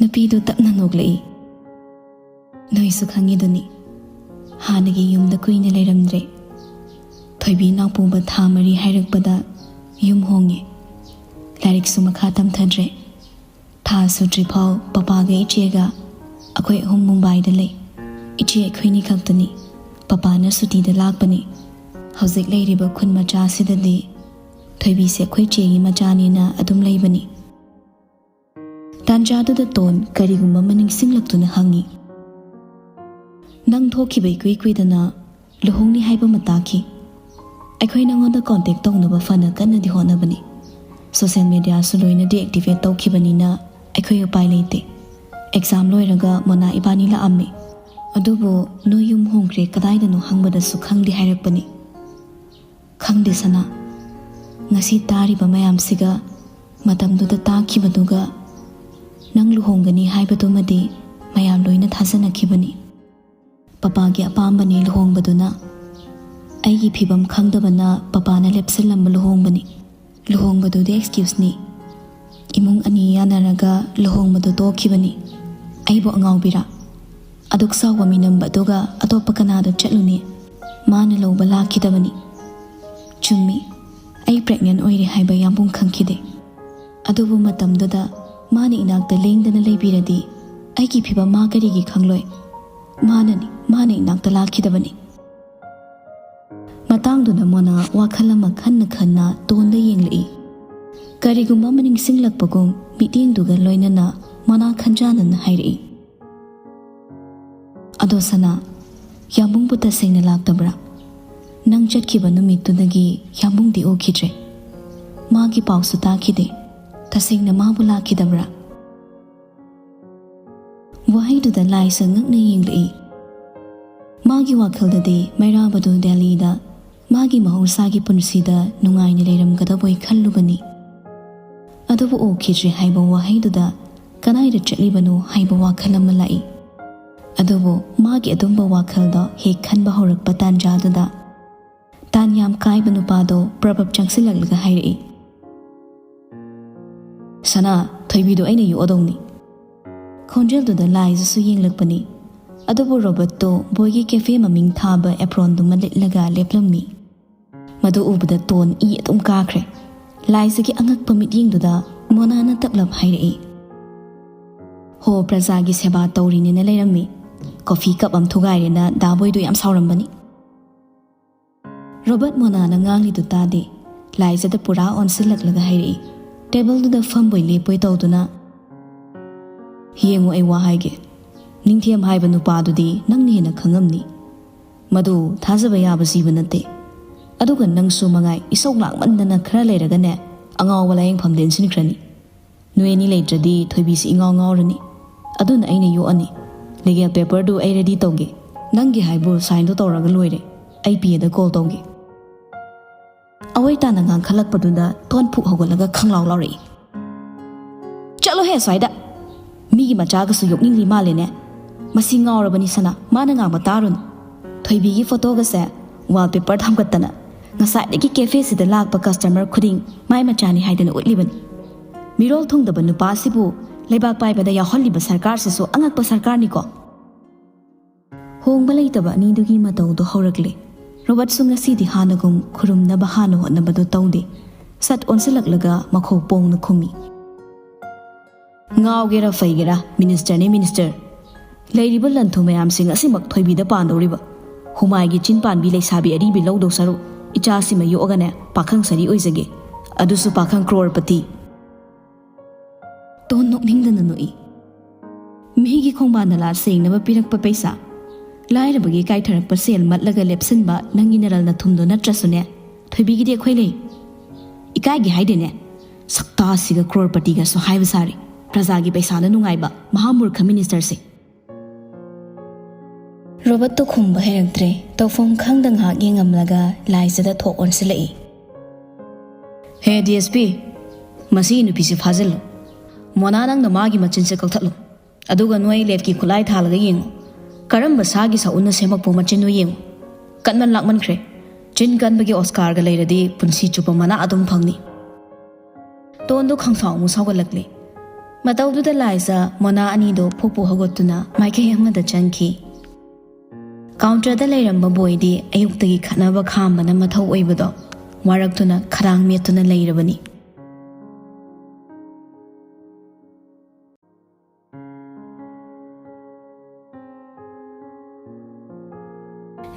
ꯅꯨꯄꯤꯗꯨ ꯇꯞꯅ ꯅꯣꯛꯂꯛꯏ꯫ "ꯅꯣꯏꯁꯨ ꯈꯪꯉꯤꯗꯨꯅꯤ, ꯍꯥꯟꯅꯒꯤ ꯌꯨꯝꯗ ꯀꯨꯏꯅ ꯂꯩꯔꯝꯗ꯭ꯔꯦ꯫ ꯊꯣꯏꯕꯤ ꯅꯥꯎꯄꯨꯕ ꯊꯥ ꯃꯔꯤ ꯍꯥꯏꯔꯛꯄꯗ ꯌꯨꯝ ꯍꯣꯡꯉꯦ꯫ ꯂꯥꯏꯔꯤꯛꯁꯨ ꯃꯈꯥ ꯇꯝꯊꯗ꯭ꯔꯦ꯫ ꯊꯥ ꯁꯨꯗ꯭ꯔꯤꯐꯥꯎ ꯄꯄꯥꯒ ꯏꯆꯦꯒ ꯑꯩꯈꯣꯏ ꯑꯍꯨꯝ ꯃꯨꯝꯕꯥꯏꯗ ꯂꯩ꯫ ꯏꯆꯦ ꯑꯩꯈꯣꯏꯅꯤ ꯈꯛꯇꯅꯤ꯫ ꯄꯄꯥꯅ ꯁꯨꯇꯤꯗ ꯂꯥꯛꯄꯅꯤ꯫ ꯍꯧꯖꯤꯛ ꯂꯩꯔꯤꯕ ꯈꯨꯟ ꯃꯆꯥꯁꯤꯗꯗꯤ ꯊꯣꯏꯕꯤꯁꯦ ꯑꯩꯈꯣꯏ ꯆꯦꯒꯤ ꯃꯆꯥꯅꯦꯅ ꯑꯗꯨꯝ ꯂꯩꯕꯅꯤ꯫" ꯇꯥꯟꯖꯥꯗꯨꯗ ꯇꯣꯟ ꯀꯔꯤꯒꯨꯝꯕ ꯑꯃ ꯅꯤꯡꯁꯤꯡꯂꯛꯇꯨꯅ ꯍꯪꯉꯤ, "ꯅꯪ ꯊꯣꯛꯈꯤꯕ ꯏꯀꯨꯏ ꯀꯨꯏꯗꯅ ꯂꯨꯍꯣꯡꯅꯤ ꯍꯥꯏꯕ ꯑꯃ ꯇꯥꯈꯤ꯫ ꯑꯩꯈꯣꯏ ꯅꯪꯉꯣꯟꯗ ꯀꯣꯟꯇꯦꯛ ꯇꯧꯅꯕ ꯐꯅ ꯀꯟꯅꯗꯤ ꯍꯣꯠꯅꯕꯅꯤ꯫ ꯁꯣꯁꯦꯜ ꯃꯦꯗꯤꯌꯥꯁꯨ ꯂꯣꯏꯅ ꯗꯤꯑꯦꯛꯇꯤꯚꯦꯠ ꯇꯧꯈꯤꯕꯅꯤꯅ ꯑꯩꯈꯣꯏ ꯎꯄꯥꯏ ꯂꯩꯇꯦ꯫ ꯑꯦꯛꯖꯥꯝ ꯂꯣꯏꯔꯒ ꯃꯣꯅꯥ ꯏꯕꯥꯅꯤ ꯂꯥꯛꯑꯝꯃꯤ꯫ ꯑꯗꯨꯕꯨ ꯅꯣꯏ ꯌꯨꯝ ꯍꯣꯡꯈ꯭ꯔꯦ ꯀꯗꯥꯏꯗꯅꯣ ꯍꯪꯕꯗꯁꯨ ꯈꯪꯗꯦ ꯍꯥꯏꯔꯛꯄꯅꯤ꯫" "ꯈꯪꯗꯦ ꯁꯅꯥ, ꯉꯁꯤ ꯇꯥꯔꯤꯕ ꯃꯌꯥꯝꯁꯤꯒ ꯃꯇꯝꯗꯨꯗ ꯇꯥꯈꯤꯕꯗꯨꯒ ꯅꯪ ꯂꯨꯍꯣꯡꯒꯅꯤ ꯍꯥꯏꯕꯗꯨꯃꯗꯤ ꯃꯌꯥꯝ ꯂꯣꯏꯅ ꯊꯥꯖꯅꯈꯤꯕꯅꯤ꯫ ꯄꯄꯥꯒꯤ ꯑꯄꯥꯝꯕꯅꯤ ꯂꯨꯍꯣꯡꯕꯗꯨꯅ꯫ ꯑꯩꯒꯤ ꯐꯤꯕꯝ ꯈꯪꯗꯕꯅ ꯄꯄꯥꯅ ꯂꯦꯞꯁꯤꯜꯂꯝꯕ ꯂꯨꯍꯣꯡꯕꯅꯤ꯫ ꯂꯨꯍꯣꯡꯕꯗꯨꯗꯤ ꯑꯦꯛꯁꯀ꯭ꯌꯨꯁꯅꯤ꯫ ꯏꯃꯨꯡ ꯑꯅꯤ ꯌꯥꯅꯔꯒ ꯂꯨꯍꯣꯡꯕꯗꯨ ꯇꯣꯛꯈꯤꯕꯅꯤ꯫ ꯑꯩꯕꯨ ꯑꯉꯥꯎꯕꯤꯔꯥ? ꯑꯗꯨꯛ ꯆꯥꯎꯕ ꯃꯤꯅꯝꯕ ꯑꯗꯨꯒ ꯑꯇꯣꯞꯄ ꯀꯅꯥꯗ ꯆꯠꯂꯨꯅꯤ? ꯃꯥꯅ ꯂꯧꯕ ꯂꯥꯛꯈꯤꯗꯕꯅꯤ꯫" ꯆꯨꯝꯃꯤ, ꯑꯩ ꯄ꯭ꯔꯦꯒꯅꯦꯟ ꯑꯣꯏꯔꯦ ꯍꯥꯏꯕ ꯌꯥꯝꯕꯨꯡ ꯈꯪꯈꯤꯗꯦ꯫ ꯑꯗꯨꯕꯨ ꯃꯇꯝꯗꯨꯗ ꯃꯥꯅ ꯏꯅꯥꯛꯇ ꯂꯦꯡꯗꯅ ꯂꯩꯕꯤꯔꯗꯤ ꯑꯩꯒꯤ ꯐꯤꯕꯝ ꯃꯥ ꯀꯔꯤꯒꯤ ꯈꯪꯂꯣꯏ? ꯃꯥꯅꯅꯤ, ꯃꯥꯅ ꯏꯅꯥꯛꯇ ꯂꯥꯛꯈꯤꯗꯕꯅꯤ꯫ ꯃꯇꯥꯡꯗꯨꯗ ꯃꯣꯅꯥ ꯋꯥꯈꯜ ꯑꯃ ꯈꯟꯅ ꯈꯟꯅ ꯇꯣꯟꯗ ꯌꯦꯡꯂꯛꯏ꯫ ꯀꯔꯤꯒꯨꯝꯕ ꯑꯃ ꯅꯤꯡꯁꯤꯡꯂꯛꯄꯒꯨꯝ ꯃꯤꯠꯌꯦꯡꯗꯨꯒ ꯂꯣꯏꯅꯅ ꯃꯣꯅꯥ ꯈꯟꯖꯥꯅꯅ ꯍꯥꯏꯔꯛꯏ, "ꯑꯗꯣ ꯁꯅꯥ, ꯌꯥꯝꯕꯨꯡꯕꯨ ꯇꯁꯦꯡꯅ ꯂꯥꯛꯇꯕ꯭ꯔꯥ? ꯅꯪ ꯆꯠꯈꯤꯕ ꯅꯨꯃꯤꯠꯇꯨꯗꯒꯤ ꯌꯥꯝꯕꯨꯡꯗꯤ ꯎꯈꯤꯗ꯭ꯔꯦ꯫ ꯃꯥꯒꯤ ꯄꯥꯎꯁꯨ ꯇꯥꯈꯤꯗꯦ꯫ ꯇꯁꯦꯡꯅ ꯃꯥꯕꯨ ꯂꯥꯛꯈꯤꯗꯕ꯭ꯔꯥ?" ꯋꯥꯍꯩꯗꯨꯗ ꯂꯥꯏꯁ ꯉꯛꯅ ꯌꯦꯡꯂꯛꯏ꯫ ꯃꯥꯒꯤ ꯋꯥꯈꯜꯗꯗꯤ ꯃꯩꯔꯥꯕꯗꯨ ꯗꯦꯜꯂꯤꯗ ꯃꯥꯒꯤ ꯃꯍꯧꯁꯥꯒꯤ ꯄꯨꯟꯁꯤꯗ ꯅꯨꯡꯉꯥꯏꯅ ꯂꯩꯔꯝꯒꯗꯕꯣꯏ ꯈꯜꯂꯨꯕꯅꯤ꯫ ꯑꯗꯨꯕꯨ ꯎꯈꯤꯗ꯭ꯔꯦ ꯍꯥꯏꯕ ꯋꯥꯍꯩꯗꯨꯗ ꯀꯗꯥꯏꯗ ꯆꯠꯂꯤꯕꯅꯣ ꯍꯥꯏꯕ ꯋꯥꯈꯜ ꯑꯃ ꯂꯥꯛꯏ꯫ ꯑꯗꯨꯕꯨ ꯃꯥꯒꯤ ꯑꯗꯨꯝꯕ ꯋꯥꯈꯜꯗꯣ ꯍꯦꯛ ꯈꯟꯕ ꯍꯧꯔꯛꯄ ꯇꯥꯟꯖꯥꯗꯨꯗ ꯇꯥꯟ ꯌꯥꯝ ꯀꯥꯏꯕ ꯅꯨꯄꯥꯗꯣ ꯄ꯭ꯔꯕꯞ ꯆꯪꯁꯤꯜꯂꯛꯂꯒ ꯍꯥꯏꯔꯛꯏ, "ꯁꯅꯥ, ꯊꯣꯏꯕꯤꯗꯣ ꯑꯩꯅ ꯌꯣꯛꯑꯗꯧꯅꯤ꯫" ꯈꯣꯟꯖꯦꯜꯗꯨꯗ ꯂꯥꯏꯖꯁꯨ ꯌꯦꯡꯂꯛꯄꯅꯤ꯫ ꯑꯗꯨꯕꯨ ꯔꯣꯕꯔꯠꯇꯣ ꯕꯣꯏꯒꯤ ꯀꯦꯐꯦ ꯃꯃꯤꯡ ꯊꯥꯕ ꯑꯦꯄ꯭ꯔꯣꯟꯗꯨꯃ ꯂꯤꯠꯂꯒ ꯂꯦꯞꯂꯝꯃꯤ꯫ ꯃꯗꯨ ꯎꯕꯗ ꯇꯣꯟ ꯏ ꯑꯗꯨꯝ ꯀꯥꯈ꯭ꯔꯦ꯫ ꯂꯥꯏꯖꯒꯤ ꯑꯉꯛꯄ ꯃꯤꯠꯌꯦꯡꯗꯨꯗ ꯃꯣꯅꯥꯅ ꯇꯞꯂꯞ ꯍꯥꯏꯔꯛꯏ, "ꯍꯣ, ꯄ꯭ꯔꯖꯥꯒꯤ ꯁꯦꯕꯥ ꯇꯧꯔꯤꯅꯦꯅ ꯂꯩꯔꯝꯃꯤ꯫ ꯀꯣꯐꯤ ꯀꯞ ꯑꯃ ꯊꯨꯒꯥꯏꯔꯦꯅ ꯗꯥ ꯕꯣꯏꯗꯣ ꯌꯥꯝ ꯁꯥꯎꯔꯝꯕꯅꯤ꯫" ꯔꯣꯕꯔꯠ ꯃꯣꯅꯥꯅ ꯉꯥꯡꯂꯤꯗꯨ ꯇꯥꯗꯦ꯫ ꯂꯥꯏꯖꯗ ꯄꯨꯔꯥ ꯑꯣꯟꯁꯤꯜꯂꯛꯂꯒ ꯍꯥꯏꯔꯛꯏ, ꯇꯦꯕꯜꯗꯨꯗ ꯐꯝꯕꯣꯏ ꯂꯦꯞꯄꯣꯏ ꯇꯧꯗꯨꯅ, "ꯌꯦꯡꯉꯨ, ꯑꯩ ꯋꯥ ꯍꯥꯏꯒꯦ꯫ ꯅꯤꯡꯊꯦꯝ ꯍꯥꯏꯕ ꯅꯨꯄꯥꯗꯨꯗꯤ ꯅꯪꯅ ꯍꯦꯟꯅ ꯈꯪꯉꯝꯅꯤ꯫ ꯃꯗꯨ ꯊꯥꯖꯕ ꯌꯥꯕ ꯖꯤꯕ ꯅꯠꯇꯦ꯫ ꯑꯗꯨꯒ ꯅꯪꯁꯨ ꯃꯉꯥꯏ, ꯏꯁꯧ ꯂꯥꯡꯃꯟꯗꯅ ꯈꯔ ꯂꯩꯔꯒꯅꯦ, ꯑꯉꯥꯎꯕ ꯂꯥꯌꯦꯡꯐꯝꯗ ꯏꯟꯁꯤꯟꯈ꯭ꯔꯅꯤ꯫ ꯅꯣꯏ ꯑꯅꯤ ꯂꯩꯇ꯭ꯔꯗꯤ ꯊꯣꯏꯕꯤꯁꯤ ꯏꯉꯥꯎ ꯉꯥꯎꯔꯅꯤ꯫ ꯑꯗꯨꯅ ꯑꯩꯅ ꯌꯣꯛꯑꯅꯤ꯫ ꯂꯤꯒꯦꯜ ꯄꯦꯄꯔꯗꯨ ꯑꯩ ꯔꯦꯗꯤ ꯇꯧꯒꯦ꯫ ꯅꯪꯒꯤ ꯍꯥꯏꯕꯨ ꯁꯥꯏꯟꯗꯣ ꯇꯧꯔꯒ ꯂꯣꯏꯔꯦ꯫ ꯑꯩ ꯄꯤ ꯑꯦꯗ ꯀꯣꯜ ꯇꯧꯒꯦ꯫" ꯑꯋꯣꯏ ꯇꯥꯅ ꯉꯥꯡꯈꯠꯂꯛꯄꯗꯨꯗ ꯇꯣꯟ ꯐꯨꯛ ꯍꯧꯒꯠꯂꯒ ꯈꯪꯂꯥꯎ ꯂꯥꯎꯔꯛꯏ, "ꯆꯠꯂꯣꯍꯦ ꯑꯁ꯭ꯋꯥꯏꯗ! ꯃꯤꯒꯤ ꯃꯆꯥꯒꯁꯨ ꯌꯣꯛꯅꯤꯡꯂꯤ ꯃꯥꯜꯂꯦꯅꯦ꯫ ꯃꯁꯤ ꯉꯥꯎꯔꯕꯅꯤ ꯁꯅꯥ, ꯃꯥꯅ ꯉꯥꯡꯕ ꯇꯥꯔꯨꯅꯨ꯫ ꯊꯣꯏꯕꯤꯒꯤ ꯐꯣꯇꯣꯒꯁꯦ ꯋꯥꯜꯄꯦꯄꯔ ꯊꯝꯒꯠꯇꯅ ꯉꯁꯥꯏꯗꯒꯤ ꯀꯦꯐꯦꯁꯤꯗ ꯂꯥꯛꯄ ꯀꯁꯇꯃꯔ ꯈꯨꯗꯤꯡ ꯃꯥꯏ ꯃꯆꯥꯅꯤ ꯍꯥꯏꯗꯅ ꯎꯠꯂꯤꯕꯅꯤ꯫ ꯃꯤꯔꯣꯜ ꯊꯨꯡꯗꯕ ꯅꯨꯄꯥꯁꯤꯕꯨ ꯂꯩꯕꯥꯛ ꯄꯥꯏꯕꯗ ꯌꯥꯎꯍꯜꯂꯤꯕ ꯁꯔꯀꯥꯔꯁꯤꯁꯨ ꯑꯉꯛꯄ ꯁꯔꯀꯥꯔꯅꯤꯀꯣ꯫" ꯍꯣꯡꯕ ꯂꯩꯇꯕ ꯑꯅꯤꯗꯨꯒꯤ ꯃꯇꯧꯗꯣ ꯍꯧꯔꯛꯂꯦ꯫ ꯔꯣꯕꯔꯠꯁꯨ ꯉꯁꯤꯗꯤ ꯍꯥꯟꯅꯒꯨꯝ ꯈꯨꯔꯨꯝꯅꯕ ꯍꯥꯟꯅ ꯍꯣꯠꯅꯕꯗꯣ ꯇꯧꯗꯦ꯫ ꯁꯠ ꯑꯣꯟꯁꯤꯜꯂꯛꯂꯒ ꯃꯈꯧ ꯄꯣꯡꯅ ꯈꯨꯝꯃꯤ, "ꯉꯥꯎꯒꯦꯔꯥ ꯐꯩꯒꯦꯔꯥ, ꯃꯤꯅꯤꯁꯇꯔꯅꯤ ꯃꯤꯅꯤꯁꯇꯔ꯫ ꯂꯩꯔꯤꯕ ꯂꯟ ꯊꯨꯝ ꯃꯌꯥꯝꯁꯤꯡ ꯑꯁꯤꯃꯛ ꯊꯣꯏꯕꯤꯗ ꯄꯥꯟꯗꯧꯔꯤꯕ? ꯍꯨꯃꯥꯏꯒꯤ ꯆꯤꯟ ꯄꯥꯟꯕꯤ ꯂꯩꯁꯥꯕꯤ ꯑꯔꯤꯕꯤ ꯂꯧꯗꯧ ꯁꯔꯨꯛ ꯏꯆꯥꯁꯤꯃ ꯌꯣꯛꯑꯒꯅꯦ ꯄꯥꯈꯪ ꯁꯔꯤ ꯑꯣꯏꯖꯒꯦ꯫ ꯑꯗꯨꯁꯨ ꯄꯥꯈꯪ ꯀ꯭ꯔꯣꯔꯄꯇꯤ꯫" ꯇꯣꯟ ꯅꯣꯛꯅꯤꯡꯗꯅ ꯅꯣꯛꯏ꯫ "ꯃꯤꯒꯤ ꯈꯣꯡꯕꯥꯟ ꯅꯂꯥ ꯁꯦꯡꯅꯕ ꯄꯤꯔꯛꯄ ꯄꯩꯁꯥ, ꯂꯥꯏꯔꯕꯒꯤ ꯀꯥꯏꯊꯔꯛꯄ ꯁꯦꯜ ꯃꯠꯂꯒ ꯂꯦꯞꯁꯤꯟꯕ ꯅꯪꯒꯤ ꯅꯔꯜ ꯅꯊꯨꯝꯗꯣ ꯅꯠꯇ꯭ꯔꯁꯨꯅꯦ, ꯊꯣꯏꯕꯤꯒꯤꯗꯤ ꯑꯩꯈꯣꯏ ꯂꯩ꯫ ꯏꯀꯥꯏꯒꯦ ꯍꯥꯏꯗꯦꯅꯦ, ꯁꯛꯇꯥꯁꯤꯒ ꯀ꯭ꯔꯣꯔꯄꯇꯤꯒꯁꯨ ꯍꯥꯏꯕ ꯁꯥꯔꯤ꯫ ꯄ꯭ꯔꯖꯥꯒꯤ ꯄꯩꯁꯥꯅ ꯅꯨꯡꯉꯥꯏꯕ ꯃꯍꯥ ꯃꯨꯔꯈ ꯃꯤꯅꯤꯁꯇꯔꯁꯦ꯫ ꯔꯣꯕꯔꯠꯇꯣ ꯈꯨꯝꯕ ꯍꯩꯔꯛꯇ꯭ꯔꯦ꯫ ꯇꯧꯐꯝ ꯈꯪꯗ ꯉꯥꯏꯍꯥꯛ ꯌꯦꯡꯉꯝꯂꯒ ꯂꯥꯏꯖꯥꯗ ꯊꯣꯛ ꯑꯣꯟꯁꯤꯜꯂꯛꯏ꯫ "ꯍꯦ ꯗꯤ ꯑꯦꯁ ꯄꯤ, ꯃꯁꯤꯒꯤ ꯅꯨꯄꯤꯁꯦ ꯐꯥꯖꯤꯜꯂꯨ꯫ ꯃꯣꯅꯥ, ꯅꯪꯅ ꯃꯥꯒꯤ ꯃꯆꯤꯟꯁꯦ ꯀꯛꯊꯠꯂꯨ꯫ ꯑꯗꯨꯒ ꯅꯣꯏ ꯂꯦꯞꯀꯤ ꯈꯨꯠꯂꯥꯏ ꯊꯥꯜꯂꯒ ꯌꯦꯡꯉꯨ꯫ ꯀꯔꯝꯕ ꯁꯥꯒꯤ ꯁꯥꯎꯟꯅ ꯁꯦꯝꯃꯛꯄ ꯃꯆꯤꯟꯅꯣ ꯌꯦꯡꯉꯨ꯫ ꯀꯟꯃꯟ ꯂꯥꯛꯃꯟꯈ꯭ꯔꯦ꯫ ꯆꯤꯟ ꯀꯟꯕꯒꯤ ꯑꯣꯁꯀꯥꯔꯒ ꯂꯩꯔꯗꯤ ꯄꯨꯟꯁꯤ ꯆꯨꯞꯄ ꯃꯅꯥ ꯑꯗꯨꯝ ꯐꯪꯅꯤ꯫" ꯇꯣꯟꯗꯣ ꯈꯪꯁꯥꯎ ꯑꯃꯨꯛ ꯁꯥꯎꯒꯠꯂꯛꯂꯦ꯫ ꯃꯇꯧꯗꯨꯗ ꯂꯥꯏꯖꯥ ꯃꯣꯅꯥ ꯑꯅꯤꯗꯣ ꯐꯨꯛ ꯐꯨꯛ ꯍꯧꯒꯠꯇꯨꯅ ꯃꯥꯏꯀꯩ ꯑꯃꯗ ꯆꯪꯈꯤ꯫ ꯀꯥꯎꯟꯇꯔꯗ ꯂꯩꯔꯝꯕ ꯕꯣꯏꯗꯤ ꯑꯌꯨꯛꯇꯒꯤ ꯈꯠꯅꯕ ꯈꯥꯝꯕꯅ ꯃꯊꯧ ꯑꯣꯏꯕꯗꯣ ꯋꯥꯔꯛꯇꯨꯅ ꯈꯗꯥꯡ ꯃꯦꯠꯇꯨꯅ ꯂꯩꯔꯕꯅꯤ꯫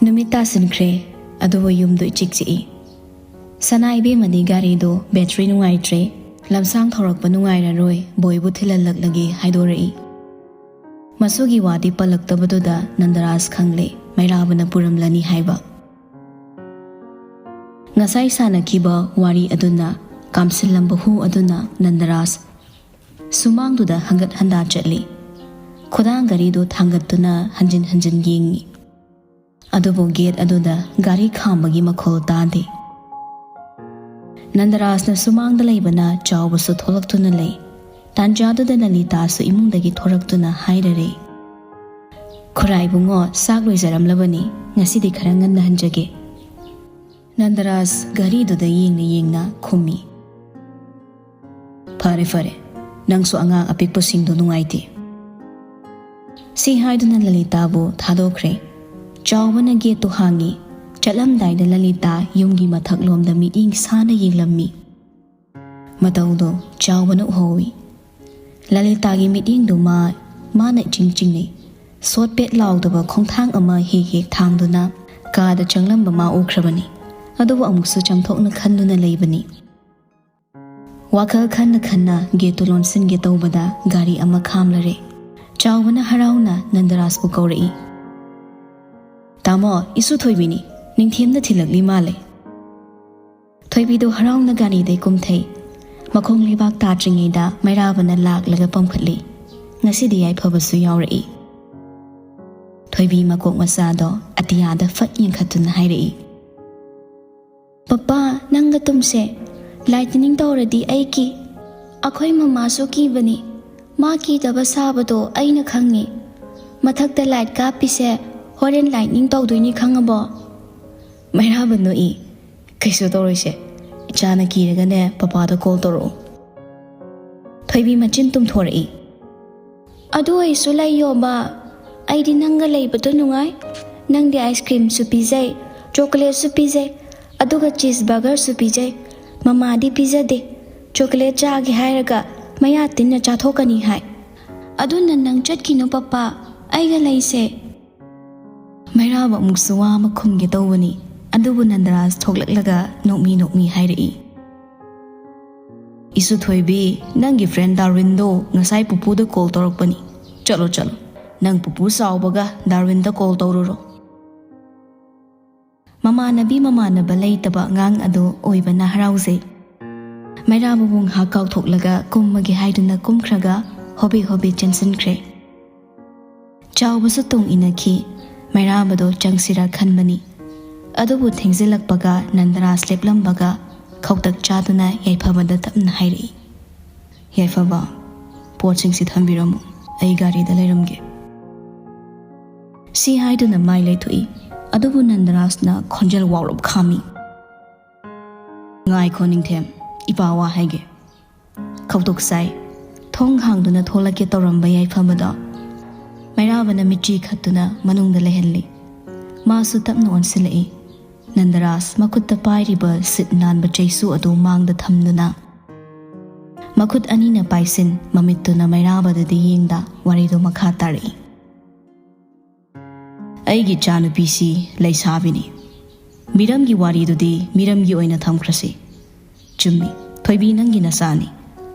ꯅꯨꯃꯤꯠ ꯇꯥꯁꯤꯟꯈ꯭ꯔꯦ, ꯑꯗꯨꯕꯨ ꯌꯨꯝꯗꯨ ꯏꯆꯤꯛ ꯆꯤꯛꯏ꯫ ꯁꯅꯥ ꯏꯕꯦꯝꯃꯗꯤ ꯒꯥꯔꯤꯗꯨ ꯕꯦꯇ꯭ꯔꯤ ꯅꯨꯡꯉꯥꯏꯇ꯭ꯔꯦ, ꯂꯝꯁꯥꯡ ꯊꯧꯔꯛꯄ ꯅꯨꯡꯉꯥꯏꯔꯔꯣꯏ, ꯕꯣꯏꯕꯨ ꯊꯤꯜꯍꯜꯂꯛꯂꯒꯦ ꯍꯥꯏꯗꯣꯔꯛꯏ꯫ ꯃꯁꯨꯒꯤ ꯋꯥꯗꯤ ꯄꯜꯂꯛꯇꯕꯗꯨꯗ ꯅꯟꯗꯔꯥꯖ ꯈꯪꯂꯦ, ꯃꯩꯔꯥꯕꯅ ꯄꯨꯔꯝꯂꯅꯤ ꯍꯥꯏꯕ꯫ ꯉꯁꯥꯏ ꯁꯥꯟꯅꯈꯤꯕ ꯋꯥꯔꯤ ꯑꯗꯨꯅ ꯀꯥꯝꯁꯤꯜꯂꯝꯕ ꯍꯨ ꯑꯗꯨꯅ ꯅꯟꯗꯔꯥꯖ ꯁꯨꯃꯥꯡꯗꯨꯗ ꯍꯪꯒꯠ ꯍꯟꯗꯥ ꯆꯠꯂꯤ꯫ ꯈꯨꯗꯥꯡ ꯒꯥꯔꯤꯗꯨ ꯊꯥꯡꯒꯠꯇꯨꯅ ꯍꯟꯖꯤꯟ ꯍꯟꯖꯤꯟ ꯌꯦꯡꯉꯤ꯫ ꯑꯗꯨꯕꯨ ꯒꯦꯠ ꯑꯗꯨꯗ ꯒꯥꯔꯤ ꯈꯥꯝꯕꯒꯤ ꯃꯈꯣꯜ ꯇꯥꯗꯦ꯫ ꯅꯟꯗꯔꯥꯖꯅ ꯁꯨꯃꯥꯡꯗ ꯂꯩꯕꯅ ꯆꯥꯎꯕꯁꯨ ꯊꯣꯛꯂꯛꯇꯨꯅ ꯂꯩ꯫ ꯇꯥꯟꯖꯥꯗꯨꯗ ꯂꯂꯤꯇꯥꯁꯨ ꯏꯃꯨꯡꯗꯒꯤ ꯊꯣꯔꯛꯇꯨꯅ ꯍꯥꯏꯔꯔꯦ, "ꯈꯨꯔꯥꯏ ꯏꯕꯨꯡꯉꯣ, ꯆꯥꯛ ꯂꯣꯏꯖꯔꯝꯂꯕꯅꯤ, ꯉꯁꯤꯗꯤ ꯈꯔ ꯉꯟꯅ ꯍꯟꯖꯒꯦ꯫" ꯅꯟꯗꯔꯥꯖ ꯘꯔꯤꯗꯨꯗ ꯌꯦꯡꯅ ꯌꯦꯡꯅ ꯈꯨꯝꯃꯤ, "ꯐꯔꯦ, ꯐꯔꯦ, ꯅꯪꯁꯨ ꯑꯉꯥꯡ ꯑꯄꯤꯛꯄꯁꯤꯡꯗꯨ ꯅꯨꯡꯉꯥꯏꯇꯦ꯫" ꯁꯤ ꯍꯥꯏꯗꯨꯅ ꯂꯂꯤꯇꯥꯕꯨ ꯊꯥꯗꯣꯛꯈ꯭ꯔꯦ꯫ ꯆꯥꯎꯕꯅ ꯒꯦꯠꯇꯨ ꯍꯥꯡꯉꯤ꯫ ꯆꯠꯂꯝꯗꯥꯏꯗ ꯂꯂꯤꯇꯥ ꯌꯨꯝꯒꯤ ꯃꯊꯛꯂꯣꯝꯗ ꯃꯤꯠꯌꯦꯡ ꯁꯥꯅ ꯌꯦꯡꯂꯝꯃꯤ꯫ ꯃꯇꯧꯗꯣ ꯆꯥꯎꯕꯅ ꯎꯍꯧꯏ꯫ ꯂꯂꯤꯇꯥꯒꯤ ꯃꯤꯠꯌꯦꯡꯗꯨ ꯃꯥ, ꯃꯥꯅ ꯏꯆꯤꯡ ꯆꯤꯡꯅꯩ꯫ ꯁꯣꯠ ꯄꯦꯠ ꯂꯥꯎꯗꯕ ꯈꯣꯡꯊꯥꯡ ꯑꯃ ꯍꯦꯛ ꯍꯦꯛ ꯊꯥꯡꯗꯨꯅ ꯀꯥꯗ ꯆꯪꯂꯝꯕ ꯃꯥ ꯎꯈ꯭ꯔꯕꯅꯤ꯫ ꯑꯗꯨꯕꯨ ꯑꯃꯨꯛꯁꯨ ꯆꯥꯝꯊꯣꯛꯅ ꯈꯟꯗꯨꯅ ꯂꯩꯕꯅꯤ꯫ ꯋꯥꯈꯜ ꯈꯟꯅ ꯈꯟꯅ ꯒꯦꯠꯇꯨ ꯂꯣꯟꯁꯤꯟꯒꯦ ꯇꯧꯕꯗ ꯒꯥꯔꯤ ꯑꯃ ꯈꯥꯝꯂꯔꯦ꯫ ꯆꯥꯎꯕꯅ ꯍꯔꯥꯎꯅ ꯅꯟꯗꯔꯥꯖꯄꯨ ꯀꯧꯔꯛꯏ꯫ "ꯇꯥꯃꯣ, ꯏꯁꯨ ꯊꯣꯏꯕꯤꯅꯤ, ꯅꯤꯡꯊꯦꯝꯅ ꯊꯤꯜꯂꯛꯂꯤ ꯃꯥꯜꯂꯦ꯫" ꯊꯣꯏꯕꯤꯗꯨ ꯍꯔꯥꯎꯅ ꯒꯥꯔꯤꯗꯩ ꯀꯨꯝꯊꯩ꯫ ꯃꯈꯣꯡ ꯂꯩꯕꯥꯛ ꯇꯥꯗ꯭ꯔꯤꯉꯩꯗ ꯃꯩꯔꯥꯕꯅ ꯂꯥꯛꯂꯒ ꯄꯝꯈꯠꯂꯤ꯫ ꯉꯁꯤꯗꯤ ꯌꯥꯏꯐꯕꯁꯨ ꯌꯥꯎꯔꯛꯏ꯫ ꯊꯣꯏꯕꯤ ꯃꯀꯣꯛ ꯃꯆꯥꯗꯣ ꯑꯇꯤꯌꯥꯗ ꯐꯠ ꯌꯦꯡꯈꯠꯇꯨꯅ ꯍꯥꯏꯔꯛꯏ, "ꯄꯄꯥ, ꯅꯪꯒ ꯇꯨꯝꯁꯦ꯫ ꯂꯥꯏꯠꯅꯤꯡ ꯇꯧꯔꯗꯤ ꯑꯩ ꯀꯤ꯫ ꯑꯩꯈꯣꯏ ꯃꯃꯥꯁꯨ ꯀꯤꯕꯅꯤ꯫ ꯃꯥ ꯀꯤꯗꯕ ꯁꯥꯕꯗꯣ ꯑꯩꯅ ꯈꯪꯉꯤ꯫ ꯃꯊꯛꯇ ꯂꯥꯏꯠ ꯀꯥꯞꯄꯤꯁꯦ ꯍꯣꯔꯦꯟ ꯂꯥꯏꯠꯅꯤꯡ ꯇꯧꯗꯣꯏꯅꯤ, ꯈꯪꯉꯕꯣ?" ꯃꯩꯔꯥꯕ ꯅꯣꯛꯏ꯫ "ꯀꯩꯁꯨ ꯇꯧꯔꯣꯏꯁꯦ꯫ ꯏꯆꯥꯅ ꯀꯤꯔꯒꯅꯦ ꯄꯄꯥꯗ ꯀꯣꯜ ꯇꯧꯔꯛꯑꯣ꯫" ꯊꯣꯏꯕꯤ ꯃꯆꯤꯟ ꯇꯨꯝꯊꯣꯔꯛꯏ꯫ "ꯑꯗꯨ ꯑꯣꯏꯁꯨ ꯂꯩꯌꯣꯕ, ꯑꯩꯗꯤ ꯅꯪꯒ ꯂꯩꯕꯗꯣ ꯅꯨꯡꯉꯥꯏ꯫ ꯅꯪꯗꯤ ꯑꯥꯏꯁ ꯀ꯭ꯔꯤꯝꯁꯨ ꯄꯤꯖꯩ, ꯆꯣꯀꯣꯂꯦꯠꯁꯨ ꯄꯤꯖꯩ, ꯑꯗꯨꯒ ꯆꯤꯁ ꯕꯔꯒꯔꯁꯨ ꯄꯤꯖꯩ꯫ ꯃꯃꯥꯗꯤ ꯄꯤꯖꯗꯦ꯫ ꯆꯣꯀꯣꯂꯦꯠ ꯆꯥꯒꯦ ꯍꯥꯏꯔꯒ ꯃꯌꯥ ꯇꯤꯟꯅ ꯆꯥꯊꯣꯛꯀꯅꯤ ꯍꯥꯏ꯫ ꯑꯗꯨꯅ ꯅꯪ ꯆꯠꯈꯤꯅꯨ ꯄꯄꯥ, ꯑꯩꯒ ꯂꯩꯁꯦ꯫" ꯃꯩꯔꯥꯕ ꯑꯃꯨꯛꯁꯨ ꯋꯥ ꯑꯃ ꯈꯨꯝꯒꯦ ꯇꯧꯕꯅꯤ, ꯑꯗꯨꯕꯨ ꯅꯟꯗꯔꯥꯖ ꯊꯣꯛꯂꯛꯂꯒ ꯅꯣꯛꯃꯤ ꯅꯣꯛꯃꯤ ꯍꯥꯏꯔꯛꯏ, "ꯏꯁꯨ ꯊꯣꯏꯕꯤ, ꯅꯪꯒꯤ ꯐ꯭ꯔꯦꯟ ꯗꯥꯔꯋꯤꯟꯗꯣ ꯉꯁꯥꯏ ꯄꯨꯄꯨꯗ ꯀꯣꯜ ꯇꯧꯔꯛꯄꯅꯤ꯫ ꯆꯠꯂꯣ ꯆꯠꯂꯣ, ꯅꯪ ꯄꯨꯄꯨ ꯆꯥꯎꯕꯒ ꯗꯥꯔꯋꯤꯟꯗ ꯀꯣꯜ ꯇꯧꯔꯨꯔꯣ꯫" ꯃꯃꯥꯟꯅꯕꯤ ꯃꯃꯥꯟꯅꯕ ꯂꯩꯇꯕ ꯑꯉꯥꯡ ꯑꯗꯨ ꯑꯣꯏꯕꯅ ꯍꯔꯥꯎꯖꯩ꯫ ꯃꯩꯔꯥꯕꯕꯨ ꯉꯥꯏꯍꯥꯛ ꯀꯥꯎꯊꯣꯛꯂꯒ ꯀꯨꯝꯃꯒꯦ ꯍꯥꯏꯗꯨꯅ ꯀꯨꯝꯈ꯭ꯔꯒ ꯍꯣꯕꯦ ꯍꯣꯕꯦ ꯆꯦꯟꯁꯤꯟꯈ꯭ꯔꯦ꯫ ꯆꯥꯎꯕꯁꯨ ꯇꯨꯡ ꯏꯟꯅꯈꯤ꯫ ꯃꯩꯔꯥꯕꯗꯣ ꯆꯪꯁꯤꯔꯥ ꯈꯟꯕꯅꯤ꯫ ꯑꯗꯨꯕꯨ ꯊꯦꯡꯖꯤꯜꯂꯛꯄꯒ ꯅꯟꯗꯔꯥꯖ ꯂꯦꯞꯂꯝꯕꯒ ꯈꯧꯇꯛ ꯆꯥꯗꯨꯅ ꯌꯥꯏꯐꯕꯗ ꯇꯞꯅ ꯍꯥꯏꯔꯛꯏ, "ꯌꯥꯏꯐꯕ, ꯄꯣꯠꯁꯤꯡꯁꯤ ꯊꯝꯕꯤꯔꯝꯃꯨ, ꯑꯩ ꯒꯥꯔꯤꯗ ꯂꯩꯔꯝꯒꯦ꯫" ꯁꯤ ꯍꯥꯏꯗꯨꯅ ꯃꯥꯏ ꯂꯩꯊꯣꯛꯏ꯫ ꯑꯗꯨꯕꯨ ꯅꯟꯗꯔꯥꯖꯅ ꯈꯣꯟꯖꯦꯜ ꯋꯥꯎꯔꯞ ꯈꯥꯝꯃꯤ, "ꯉꯥꯏꯈꯣ ꯅꯤꯡꯊꯦꯝ, ꯏꯄꯥ ꯋꯥ ꯍꯥꯏꯒꯦ꯫" ꯈꯧꯇꯣꯛ ꯆꯥꯏ꯫ ꯊꯣꯡ ꯍꯥꯡꯗꯨꯅ ꯊꯣꯛꯂꯛꯀꯦ ꯇꯧꯔꯝꯕ ꯌꯥꯏꯐꯕꯗꯣ ꯃꯩꯔꯥꯕꯅ ꯃꯤꯠꯆꯤ ꯈꯠꯇꯨꯅ ꯃꯅꯨꯡꯗ ꯂꯩꯍꯜꯂꯤ꯫ ꯃꯥꯁꯨ ꯇꯞꯅ ꯑꯣꯟꯁꯤꯜꯂꯛꯏ꯫ ꯅꯟꯗꯔꯥꯖ ꯃꯈꯨꯠꯇ ꯄꯥꯏꯔꯤꯕ ꯁꯤꯠ ꯅꯥꯟꯕ ꯆꯩꯁꯨ ꯑꯗꯨ ꯃꯥꯡꯗ ꯊꯝꯗꯨꯅ ꯃꯈꯨꯠ ꯑꯅꯤꯅ ꯄꯥꯏꯁꯤꯟ, ꯃꯃꯤꯠꯇꯨꯅ ꯃꯩꯔꯥꯕꯗꯗꯤ ꯌꯦꯡꯗ ꯋꯥꯔꯤꯗꯨ ꯃꯈꯥ ꯇꯥꯔꯛꯏ꯫ "ꯑꯩꯒꯤ ꯏꯆꯥꯅꯨꯄꯤꯁꯤ ꯂꯩꯁꯥꯕꯤꯅꯤ꯫ ꯃꯤꯔꯝꯒꯤ ꯋꯥꯔꯤꯗꯨꯗꯤ ꯃꯤꯔꯝꯒꯤ ꯑꯣꯏꯅ ꯊꯝꯈ꯭ꯔꯁꯤ꯫ ꯆꯨꯝꯃꯤ, ꯊꯣꯏꯕꯤ ꯅꯪꯒꯤ ꯅꯆꯥꯅꯤ꯫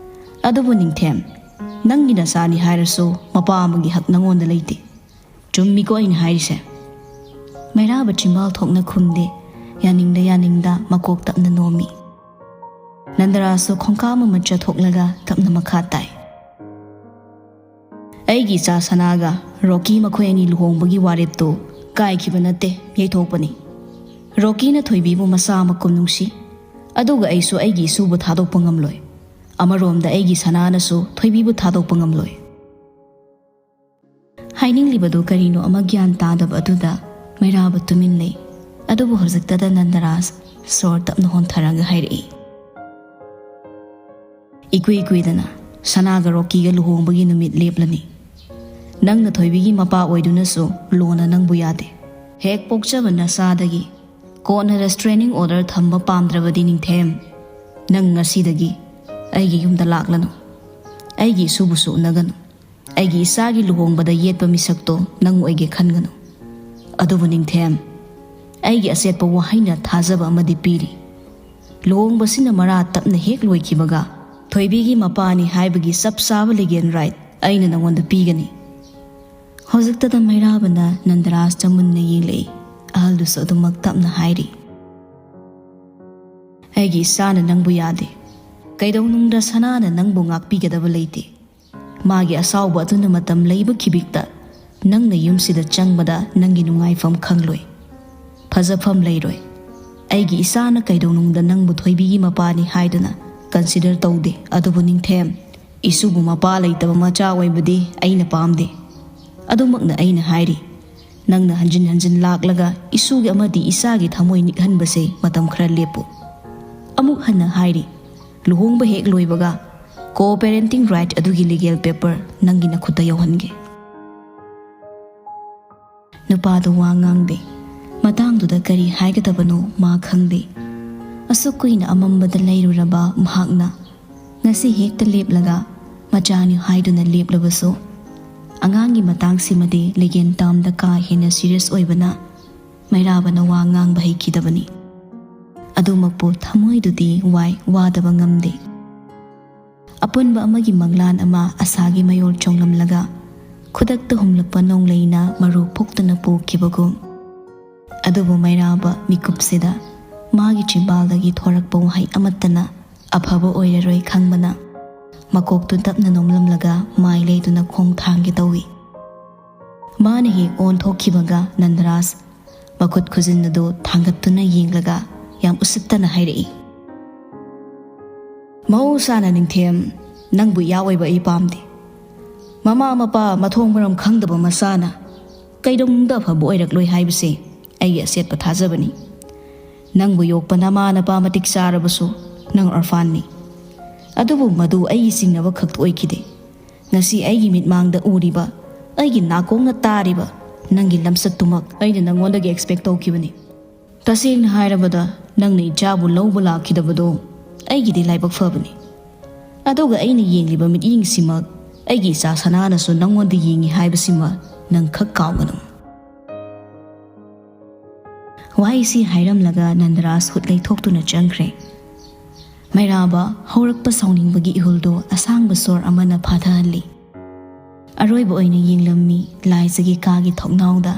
ꯑꯗꯨꯕꯨ ꯅꯤꯡꯊꯦꯝ, ꯅꯪꯒꯤ ꯅꯆꯥꯅꯤ ꯍꯥꯏꯔꯁꯨ ꯃꯄꯥ ꯑꯃꯒꯤ ꯍꯛ ꯅꯪꯉꯣꯟꯗ ꯂꯩꯇꯦ꯫ ꯆꯨꯝꯃꯤꯀꯣ ꯑꯩꯅ ꯍꯥꯏꯔꯤꯁꯦ?" ꯃꯩꯔꯥꯕ ꯆꯤꯝꯕꯥꯜ ꯊꯣꯛꯅ ꯈꯨꯝꯗꯦ, ꯌꯥꯅꯤꯡꯗ ꯌꯥꯅꯤꯡꯗ ꯃꯀꯣꯛ ꯇꯞꯅ ꯅꯣꯝꯃꯤ꯫ ꯅꯟꯗꯔꯥꯖꯁꯨ ꯈꯣꯡꯀꯥꯞ ꯑꯃ ꯆꯠꯊꯣꯛꯂꯒ ꯇꯞꯅ ꯃꯈꯥ ꯇꯥꯏ꯫ ꯑꯩꯒꯤ ꯏꯆꯥ ꯁꯅꯥꯒ ꯔꯣꯀꯤ ꯃꯈꯣꯏ ꯑꯅꯤ ꯂꯨꯍꯣꯡꯕꯒꯤ ꯋꯥꯔꯦꯞꯇꯨ ꯀꯥꯏꯈꯤꯕ ꯅꯠꯇꯦ, ꯌꯩꯊꯣꯛꯄꯅꯤ꯫ ꯔꯣꯀꯤꯅ ꯊꯣꯏꯕꯤꯕꯨ ꯃꯆꯥ ꯃꯀꯨꯝ ꯅꯨꯡꯁꯤ, ꯑꯗꯨꯒ ꯑꯩꯁꯨ ꯑꯩꯒꯤ ꯏꯁꯨꯕꯨ ꯊꯥꯗꯣꯛꯄ ꯉꯝꯂꯣꯏ꯫ ꯑꯃꯔꯣꯝꯗ ꯑꯩꯒꯤ ꯁꯅꯥꯅꯁꯨ ꯊꯣꯏꯕꯤꯕꯨ ꯊꯥꯗꯣꯛꯄ ꯉꯝꯂꯣꯏ꯫ ꯍꯥꯏꯅꯤꯡꯂꯤꯕꯗꯨ ꯀꯔꯤꯅꯣ ꯑꯃ ꯒ꯭ꯌꯥꯟ ꯇꯥꯗꯕ ꯑꯗꯨꯗ ꯃꯩꯔꯥꯕ ꯇꯨꯃꯤꯟ ꯂꯩ꯫ ꯑꯗꯨꯕꯨ ꯍꯧꯖꯤꯛꯇꯗ ꯅꯟꯗꯔꯥꯖ ꯁꯣꯔ ꯇꯞꯅ ꯍꯣꯟꯊꯔꯒ ꯍꯥꯏꯔꯛꯏ, ꯏꯀꯨꯏ ꯀꯨꯏꯗꯅ ꯁꯅꯥꯒ ꯔꯣꯀꯤꯒ ꯂꯨꯍꯣꯡꯕꯒꯤ ꯅꯨꯃꯤꯠ ꯂꯦꯞꯂꯅꯤ꯫ ꯅꯪꯅ ꯊꯣꯏꯕꯤꯒꯤ ꯃꯄꯥ ꯑꯣꯏꯗꯨꯅꯁꯨ ꯂꯣꯅ ꯅꯪꯕꯨ ꯌꯥꯗꯦ꯫ ꯍꯦꯛ ꯄꯣꯛꯆꯕ ꯅꯆꯥꯗꯒꯤ ꯀꯣꯟꯅ ꯔꯦꯁꯇ꯭ꯔꯦꯅꯤꯡ ꯑꯣꯔꯗꯔ ꯊꯝꯕ ꯄꯥꯝꯗ꯭ꯔꯕꯗꯤ ꯅꯤꯡꯊꯦꯝ, ꯅꯪ ꯉꯁꯤꯗꯒꯤ ꯑꯩꯒꯤ ꯌꯨꯝꯗ ꯂꯥꯛꯂꯅꯨ꯫ ꯑꯩꯒꯤ ꯏꯁꯨꯕꯨꯁꯨ ꯎꯅꯒꯅꯨ꯫ ꯑꯩꯒꯤ ꯏꯆꯥꯒꯤ ꯂꯨꯍꯣꯡꯕꯗ ꯌꯦꯠꯄ ꯃꯤꯁꯛꯇꯣ ꯅꯪ ꯑꯣꯏꯒꯦ ꯈꯟꯒꯅꯨ꯫ ꯑꯗꯨꯕꯨ ꯅꯤꯡꯊꯦꯝ, ꯑꯩꯒꯤ ꯑꯆꯦꯠꯄ ꯋꯥꯍꯩꯅ ꯊꯥꯖꯕ ꯑꯃꯗꯤ ꯄꯤꯔꯤ꯫ ꯂꯨꯍꯣꯡꯕꯁꯤꯅ ꯃꯔꯥ ꯇꯞꯅ ꯍꯦꯛ ꯂꯣꯏꯈꯤꯕꯒ ꯊꯣꯏꯕꯤꯒꯤ ꯃꯄꯥꯅꯤ ꯍꯥꯏꯕꯒꯤ ꯆꯞ ꯆꯥꯕ ꯂꯤꯒꯦꯜ ꯔꯥꯏꯠ ꯑꯩꯅ ꯅꯉꯣꯟꯗ ꯄꯤꯒꯅꯤ꯫ ꯍꯧꯖꯤꯛꯇꯗ ꯃꯩꯔꯥꯕꯅ ꯅꯟꯗꯔꯥꯖꯇ ꯃꯨꯟꯅ ꯌꯦꯡꯂꯛꯏ꯫ ꯑꯍꯜꯗꯨꯁꯨ ꯑꯗꯨꯃꯛ ꯇꯞꯅ ꯍꯥꯏꯔꯤ, ꯑꯩꯒꯤ ꯏꯆꯥꯅ ꯅꯪꯕꯨ ꯌꯥꯗꯦ꯫ ꯀꯩꯗꯧꯅꯨꯡꯗ ꯁꯅꯥꯅ ꯅꯪꯕꯨ ꯉꯥꯛꯄꯤꯒꯗꯕ ꯂꯩꯇꯦ꯫ ꯃꯥꯒꯤ ꯑꯁꯥꯎꯕ ꯑꯗꯨꯅ ꯃꯇꯝ ꯂꯩꯕ ꯈꯤꯕꯤꯛꯇ ꯅꯪꯅ ꯌꯨꯝꯁꯤꯗ ꯆꯪꯕꯗ ꯅꯪꯒꯤ ꯅꯨꯡꯉꯥꯏꯐꯝ ꯈꯪꯂꯣꯏ꯫ ꯐꯖꯐꯝ ꯂꯩꯔꯣꯏ꯫ ꯑꯩꯒꯤ ꯏꯆꯥꯅ ꯀꯩꯗꯧꯅꯨꯡꯗ ꯅꯪꯕꯨ ꯊꯣꯏꯕꯤꯒꯤ ꯃꯄꯥꯅꯤ ꯍꯥꯏꯗꯨꯅ ꯀꯟꯁꯤꯗꯔ ꯇꯧꯗꯦ꯫ ꯑꯗꯨꯕꯨ ꯅꯤꯡꯊꯦꯝ, ꯏꯁꯨꯕꯨ ꯃꯄꯥ ꯂꯩꯇꯕ ꯃꯆꯥ ꯑꯣꯏꯕꯗꯤ ꯑꯩꯅ ꯄꯥꯝꯗꯦ꯫ ꯑꯗꯨꯃꯛꯅ ꯑꯩꯅ ꯍꯥꯏꯔꯤ꯫ ꯅꯪꯅ ꯍꯟꯖꯤꯟ ꯍꯟꯖꯤꯟ ꯂꯥꯛꯂꯒ ꯏꯁꯨꯒꯤ ꯑꯃꯗꯤ ꯏꯆꯥꯒꯤ ꯊꯃꯣꯏ ꯅꯤꯛꯍꯟꯕꯁꯦ ꯃꯇꯝ ꯈꯔ ꯂꯦꯞꯄꯨ꯫ ꯑꯃꯨꯛ ꯍꯟꯅ ꯍꯥꯏꯔꯤ, ꯂꯨꯍꯣꯡꯕ ꯍꯦꯛ ꯂꯣꯏꯕꯒ ꯀꯣ ꯄꯦꯔꯦꯟꯇꯤꯡ ꯔꯥꯏꯠ ꯑꯗꯨꯒꯤ ꯂꯤꯒꯦꯜ ꯄꯦꯄꯔ ꯅꯪꯒꯤ ꯅꯈꯨꯠꯇ ꯌꯧꯍꯟꯒꯦ꯫ ꯅꯨꯄꯥꯗꯨ ꯋꯥ ꯉꯥꯡꯗꯦ꯫ ꯃꯇꯥꯡꯗꯨꯗ ꯀꯔꯤ ꯍꯥꯏꯒꯗꯕꯅꯣ ꯃꯥ ꯈꯪꯗꯦ꯫ ꯑꯁꯨꯛ ꯀꯨꯏꯅ ꯑꯃꯝꯕꯗ ꯂꯩꯔꯨꯔꯕ ꯃꯍꯥꯛꯅ ꯉꯁꯤ ꯍꯦꯛꯇ ꯂꯦꯞꯂꯒ ꯃꯆꯥꯅꯤ ꯍꯥꯏꯗꯨꯅ ꯂꯦꯞꯂꯕꯁꯨ, ꯑꯉꯥꯡꯒꯤ ꯃꯇꯥꯡꯁꯤꯃꯗꯤ ꯂꯤꯒꯦꯜ ꯇꯥꯝꯗ ꯀꯥ ꯍꯦꯟꯅ ꯁꯤꯔꯤꯌꯁ ꯑꯣꯏꯕꯅ ꯃꯩꯔꯥꯕꯅ ꯋꯥ ꯉꯥꯡꯕ ꯍꯩꯈꯤꯗꯕꯅꯤ꯫ ꯑꯗꯨꯃꯛꯄꯨ ꯊꯃꯣꯏꯗꯨꯗꯤ ꯋꯥꯏ ꯋꯥꯗꯕ ꯉꯝꯗꯦ꯫ ꯑꯄꯨꯟꯕ ꯑꯃꯒꯤ ꯃꯪꯂꯥꯟ ꯑꯃ ꯑꯁꯥꯒꯤ ꯃꯌꯣꯜ ꯆꯣꯡꯂꯝꯂꯒ ꯈꯨꯗꯛꯇ ꯍꯨꯝꯂꯛꯄ ꯅꯣꯡꯂꯩꯅ ꯃꯔꯨ ꯐꯨꯛꯇꯨꯅ ꯄꯨꯈꯤꯕꯒꯨꯝ꯫ ꯑꯗꯨꯕꯨ ꯃꯩꯔꯥꯕ ꯃꯤꯀꯨꯞꯁꯤꯗ ꯃꯥꯒꯤ ꯆꯤꯝꯕꯥꯜꯗꯒꯤ ꯊꯣꯔꯛꯄ ꯋꯥꯍꯩ ꯑꯃꯠꯇꯅ ꯑꯐꯕ ꯑꯣꯏꯔꯔꯣꯏ ꯈꯪꯕꯅ ꯃꯀꯣꯛꯇꯨ ꯇꯞꯅ ꯅꯣꯝꯂꯝꯂꯒ ꯃꯥꯏ ꯂꯩꯗꯨꯅ ꯈꯣꯡ ꯊꯥꯡꯒꯦ ꯇꯧꯏ꯫ ꯃꯥꯅ ꯍꯦꯛ ꯑꯣꯟꯊꯣꯛꯈꯤꯕꯒ ꯅꯟꯗꯔꯥꯖ ꯃꯈꯨꯠ ꯈꯨꯖꯤꯟ ꯑꯗꯨ ꯊꯥꯡꯒꯠꯇꯨꯅ ꯌꯦꯡꯂꯒ ꯌꯥꯝ ꯎꯁꯤꯠꯇꯅ ꯍꯥꯏꯔꯛꯏ, "ꯃꯍꯧꯁꯥꯅ ꯅꯤꯡꯊꯦꯝ, ꯅꯪꯕꯨ ꯏꯌꯥ ꯑꯣꯏꯕ ꯑꯩ ꯄꯥꯝꯗꯦ꯫ ꯃꯃꯥ ꯃꯄꯥ ꯃꯊꯣꯡ ꯃꯔꯝ ꯈꯪꯗꯕ ꯃꯆꯥꯅ ꯀꯩꯗꯧꯅꯨꯡꯗ ꯑꯐꯕ ꯑꯣꯏꯔꯛꯂꯣꯏ ꯍꯥꯏꯕꯁꯦ ꯑꯩꯒꯤ ꯑꯆꯦꯠꯄ ꯊꯥꯖꯕꯅꯤ꯫ ꯅꯪꯕꯨ ꯌꯣꯛꯄ ꯅꯃꯥ ꯅꯄꯥ ꯃꯇꯤꯛ ꯆꯥꯔꯕꯁꯨ ꯅꯪ ꯑꯣꯔꯐꯥꯟꯅꯤ꯫ ꯑꯗꯨꯕꯨ ꯃꯗꯨ ꯑꯩꯒꯤ ꯆꯤꯡꯅꯕ ꯈꯛꯇ ꯑꯣꯏꯈꯤꯗꯦ꯫ ꯉꯁꯤ ꯑꯩꯒꯤ ꯃꯤꯠꯃꯥꯡꯗ ꯎꯔꯤꯕ, ꯑꯩꯒꯤ ꯅꯥꯀꯣꯡꯅ ꯇꯥꯔꯤꯕ ꯅꯪꯒꯤ ꯂꯝꯆꯠꯇꯨꯃꯛ ꯑꯩꯅ ꯅꯪꯉꯣꯟꯗꯒꯤ ꯑꯦꯛꯁꯄꯦꯛ ꯇꯧꯈꯤꯕꯅꯤ꯫ ꯇꯁꯦꯡꯅ ꯍꯥꯏꯔꯕꯗ, ꯅꯪꯅ ꯏꯆꯥꯕꯨ ꯂꯧꯕ ꯂꯥꯛꯈꯤꯗꯕꯗꯣ ꯑꯩꯒꯤꯗꯤ ꯂꯥꯏꯕꯛ ꯐꯕꯅꯤ꯫ ꯑꯗꯨꯒ ꯑꯩꯅ ꯌꯦꯡꯂꯤꯕ ꯃꯤꯠꯌꯦꯡꯁꯤꯃꯛ ꯑꯩꯒꯤ ꯏꯆꯥ ꯁꯅꯥꯅꯁꯨ ꯅꯪꯉꯣꯟꯗ ꯌꯦꯡꯉꯤ ꯍꯥꯏꯕꯁꯤꯃ ꯅꯪ ꯈꯛ ꯀꯥꯎꯒꯅꯨ꯫" ꯋꯥꯍꯩꯁꯤ ꯍꯥꯏꯔꯝꯂꯒ ꯅꯟꯗꯔꯥꯖ ꯈꯨꯠ ꯂꯩꯊꯣꯛꯇꯨꯅ ꯆꯪꯈ꯭ꯔꯦ꯫ ꯃꯩꯔꯥꯕ ꯍꯧꯔꯛꯄ ꯁꯥꯎꯅꯤꯡꯕꯒꯤ ꯏꯍꯨꯜꯗꯨ ꯑꯁꯥꯡꯕ ꯁꯣꯔ ꯑꯃꯅ ꯐꯥꯊꯍꯜꯂꯤ꯫ ꯑꯔꯣꯏꯕ ꯑꯣꯏꯅ ꯌꯦꯡꯂꯝꯃꯤ ꯂꯥꯏꯖꯒꯤ ꯀꯥꯒꯤ ꯊꯣꯡꯅꯥꯎꯗ꯫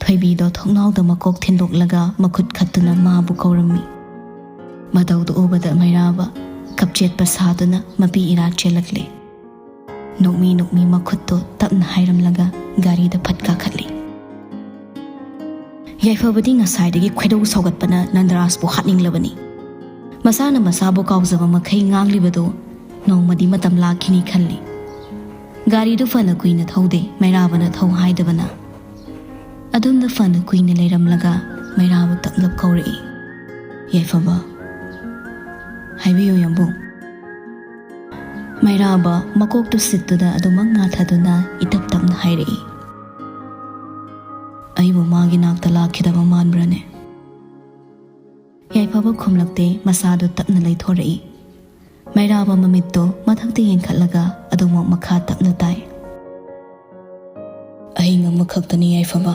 ꯊꯣꯏꯕꯤꯗꯣ ꯊꯣꯡꯅꯥꯎꯗ ꯃꯀꯣꯛ ꯊꯤꯟꯗꯣꯛꯂꯒ ꯃꯈꯨꯠ ꯈꯠꯇꯨꯅ ꯃꯥꯕꯨ ꯀꯧꯔꯝꯃꯤ꯫ ꯃꯇꯧꯗꯨ ꯎꯕꯗ ꯃꯩꯔꯥꯕ ꯀꯞꯆꯦꯠꯄ ꯁꯥꯗꯨꯅ ꯃꯄꯤ ꯏꯔꯥ ꯆꯦꯜꯂꯛꯂꯦ꯫ ꯅꯣꯛꯃꯤ ꯅꯣꯛꯃꯤ ꯃꯈꯨꯠꯇꯣ ꯇꯞꯅ ꯍꯥꯏꯔꯝꯂꯒ ꯒꯥꯔꯤꯗ ꯐꯠ ꯀꯥꯈꯠꯂꯤ꯫ ꯌꯥꯏꯐꯕꯗꯤ ꯉꯁꯥꯏꯗꯒꯤ ꯈꯣꯏꯗꯧ ꯁꯥꯎꯒꯠꯄꯅ ꯅꯟꯗꯔꯥꯖꯄꯨ ꯍꯥꯠꯅꯤꯡꯂꯕꯅꯤ꯫ ꯃꯁꯥꯅ ꯃꯁꯥꯕꯨ ꯀꯥꯎꯖꯕ ꯃꯈꯩ ꯉꯥꯡꯂꯤꯕꯗꯨ ꯅꯣꯡꯃꯗꯤ ꯃꯇꯝ ꯂꯥꯛꯈꯤꯅꯤ ꯈꯜꯂꯤ꯫ ꯒꯥꯔꯤꯗꯨ ꯐꯅ ꯀꯨꯏꯅ ꯊꯧꯗꯦ, ꯃꯩꯔꯥꯕꯅ ꯊꯧ ꯍꯥꯏꯗꯕꯅ꯫ ꯑꯗꯨꯝꯅ ꯐꯅ ꯀꯨꯏꯅ ꯂꯩꯔꯝꯂꯒ ꯃꯩꯔꯥꯕ ꯇꯞꯂꯞ ꯀꯧꯔꯛꯏ, "ꯌꯥꯏꯐꯕ꯫" "ꯍꯥꯏꯕꯤꯌꯨ, ꯌꯥꯝꯕꯨꯡ꯫" ꯃꯩꯔꯥꯕ ꯃꯀꯣꯛꯇꯨ ꯁꯤꯠꯇꯨꯗ ꯑꯗꯨꯃꯛ ꯉꯥꯊꯗꯨꯅ ꯏꯇꯞ ꯇꯞꯅ ꯍꯥꯏꯔꯛꯏ, "ꯑꯩꯕꯨ ꯃꯥꯒꯤ ꯅꯥꯛꯇ ꯂꯥꯛꯈꯤꯗꯕ ꯃꯥꯟꯕ꯭ꯔꯅꯦ?" ꯌꯥꯏꯐꯕ ꯈꯨꯝꯂꯛꯇꯦ, ꯃꯁꯥꯗꯨ ꯇꯞꯅ ꯂꯩꯊꯣꯔꯛꯏ꯫ ꯃꯩꯔꯥꯕ ꯃꯃꯤꯠꯇꯣ ꯃꯊꯛꯇ ꯌꯦꯡꯈꯠꯂꯒ ꯑꯗꯨꯃꯛ ꯃꯈꯥ ꯇꯞꯅ ꯇꯥꯏ꯫ "ꯑꯍꯤꯡ ꯑꯃꯈꯛꯇꯅꯤ ꯌꯥꯏꯐꯕ,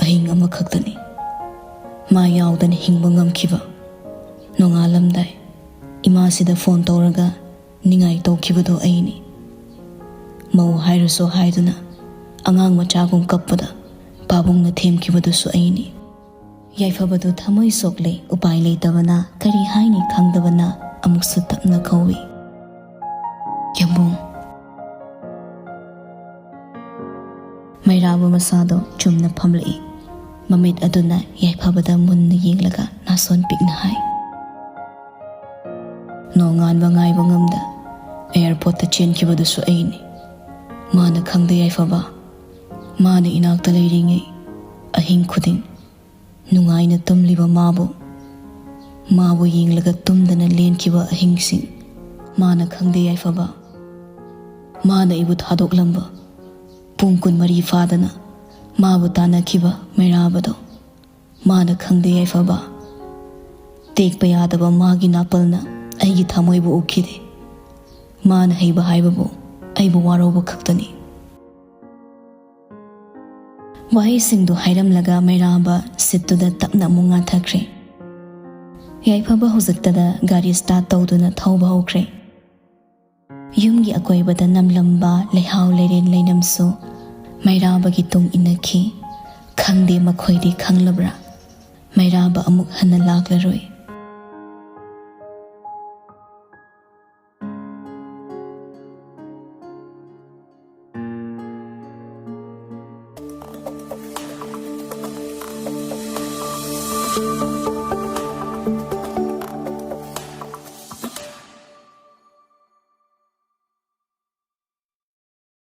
ꯑꯍꯤꯡ ꯑꯃꯈꯛꯇꯅꯤ꯫ ꯃꯥ ꯌꯥꯎꯗꯅ ꯍꯤꯡꯕ ꯉꯝꯈꯤꯕ꯫ ꯅꯣꯡꯉꯥꯜꯂꯝꯗꯥꯏ ꯏꯃꯥꯁꯤꯗ ꯐꯣꯟ ꯇꯧꯔꯒ ꯅꯤꯡꯉꯥꯏ ꯇꯧꯈꯤꯕꯗꯣ ꯑꯩꯅꯤ꯫ ꯃꯧ ꯍꯥꯏꯔꯨꯁꯣ ꯍꯥꯏꯗꯨꯅ ꯑꯉꯥꯡ ꯃꯆꯥꯒꯨꯝ ꯀꯞꯄꯗ ꯄꯥꯕꯨꯡꯅ ꯊꯦꯝꯈꯤꯕꯗꯨꯁꯨ ꯑꯩꯅꯤ꯫ ꯌꯥꯏꯐꯕꯗꯨ ꯊꯃꯣꯏ ꯁꯣꯛꯂꯦ, ꯎꯄꯥꯏ ꯂꯩꯇꯕꯅ, ꯀꯔꯤ ꯍꯥꯏꯅꯤ ꯈꯪꯗꯕꯅ ꯑꯃꯨꯛꯁꯨ ꯇꯞꯅ ꯀꯧꯏ, "ꯌꯥꯝꯕꯨꯡ!" ꯃꯩꯔꯥꯕ ꯃꯁꯥꯗꯣ ꯆꯨꯝꯅ ꯐꯝꯂꯛꯏ꯫ ꯃꯃꯤꯠ ꯑꯗꯨꯅ ꯌꯥꯏꯐꯕꯗ ꯃꯨꯟꯅ ꯌꯦꯡꯂꯒ ꯅꯥꯁꯣꯟ ꯄꯤꯛꯅ ꯍꯥꯏ, "ꯅꯣꯡꯉꯥꯟꯕ ꯉꯥꯏꯕ ꯉꯝꯗ ꯑꯦꯌꯥꯔꯄꯣꯔꯠꯇ ꯆꯦꯟꯈꯤꯕꯗꯨꯁꯨ ꯑꯩꯅꯤ꯫ ꯃꯥꯅ ꯈꯪꯗꯦ ꯌꯥꯏꯐꯕ, ꯃꯥꯅ ꯏꯅꯥꯛꯇ ꯂꯩꯔꯤꯉꯩ ꯑꯍꯤꯡ ꯈꯨꯗꯤꯡ ꯅꯨꯡꯉꯥꯏꯅ ꯇꯨꯝꯂꯤꯕ ꯃꯥꯕꯨ, ꯃꯥꯕꯨ ꯌꯦꯡꯂꯒ ꯇꯨꯝꯗꯅ ꯂꯦꯟꯈꯤꯕ ꯑꯍꯤꯡꯁꯤꯡ ꯃꯥꯅ ꯈꯪꯗꯦ ꯌꯥꯏꯐꯕ꯫ ꯃꯥꯅ ꯑꯩꯕꯨ ꯊꯥꯗꯣꯛꯂꯝꯕ ꯄꯨꯡ ꯀꯨꯟꯃꯔꯤ ꯐꯥꯗꯅ ꯃꯥꯕꯨ ꯇꯥꯟꯅꯈꯤꯕ ꯃꯩꯔꯥꯕꯗꯣ ꯃꯥꯅ ꯈꯪꯗꯦ ꯌꯥꯏꯐꯕ꯫ ꯇꯦꯛꯄ ꯌꯥꯗꯕ ꯃꯥꯒꯤ ꯅꯥꯄꯜꯅ ꯑꯩꯒꯤ ꯊꯃꯣꯏꯕꯨ ꯎꯈꯤꯗꯦ꯫ ꯃꯥꯅ ꯍꯩꯕ ꯍꯥꯏꯕꯕꯨ ꯑꯩꯕꯨ ꯋꯥꯔꯧꯕ ꯈꯛꯇꯅꯤ"꯫ ꯋꯥꯍꯩꯁꯤꯡꯗꯨ ꯍꯥꯏꯔꯝꯂꯒ ꯃꯩꯔꯥꯕ ꯁꯤꯠꯇꯨꯗ ꯇꯞꯅ ꯑꯃꯨꯛ ꯉꯥꯊꯈ꯭ꯔꯦ꯫ ꯌꯥꯏꯐꯕ ꯍꯧꯖꯤꯛꯇꯗ ꯒꯥꯔꯤ ꯁ꯭ꯇꯥꯔꯠ ꯇꯧꯗꯨꯅ ꯊꯧꯕ ꯍꯧꯈ꯭ꯔꯦ꯫ ꯌꯨꯝꯒꯤ ꯑꯀꯣꯏꯕꯗ ꯅꯝꯂꯝꯕ ꯂꯩꯍꯥꯎ ꯂꯩꯔꯦꯟ ꯂꯩꯅꯝꯁꯨ ꯃꯩꯔꯥꯕꯒꯤ ꯇꯨꯡ ꯏꯟꯅꯈꯤ꯫ ꯈꯪꯗꯦ ꯃꯈꯣꯏꯗꯤ ꯈꯪꯂꯕ꯭ꯔꯥ, ꯃꯩꯔꯥꯕ ꯑꯃꯨꯛ ꯍꯟꯅ ꯂꯥꯛꯂꯔꯣꯏ꯫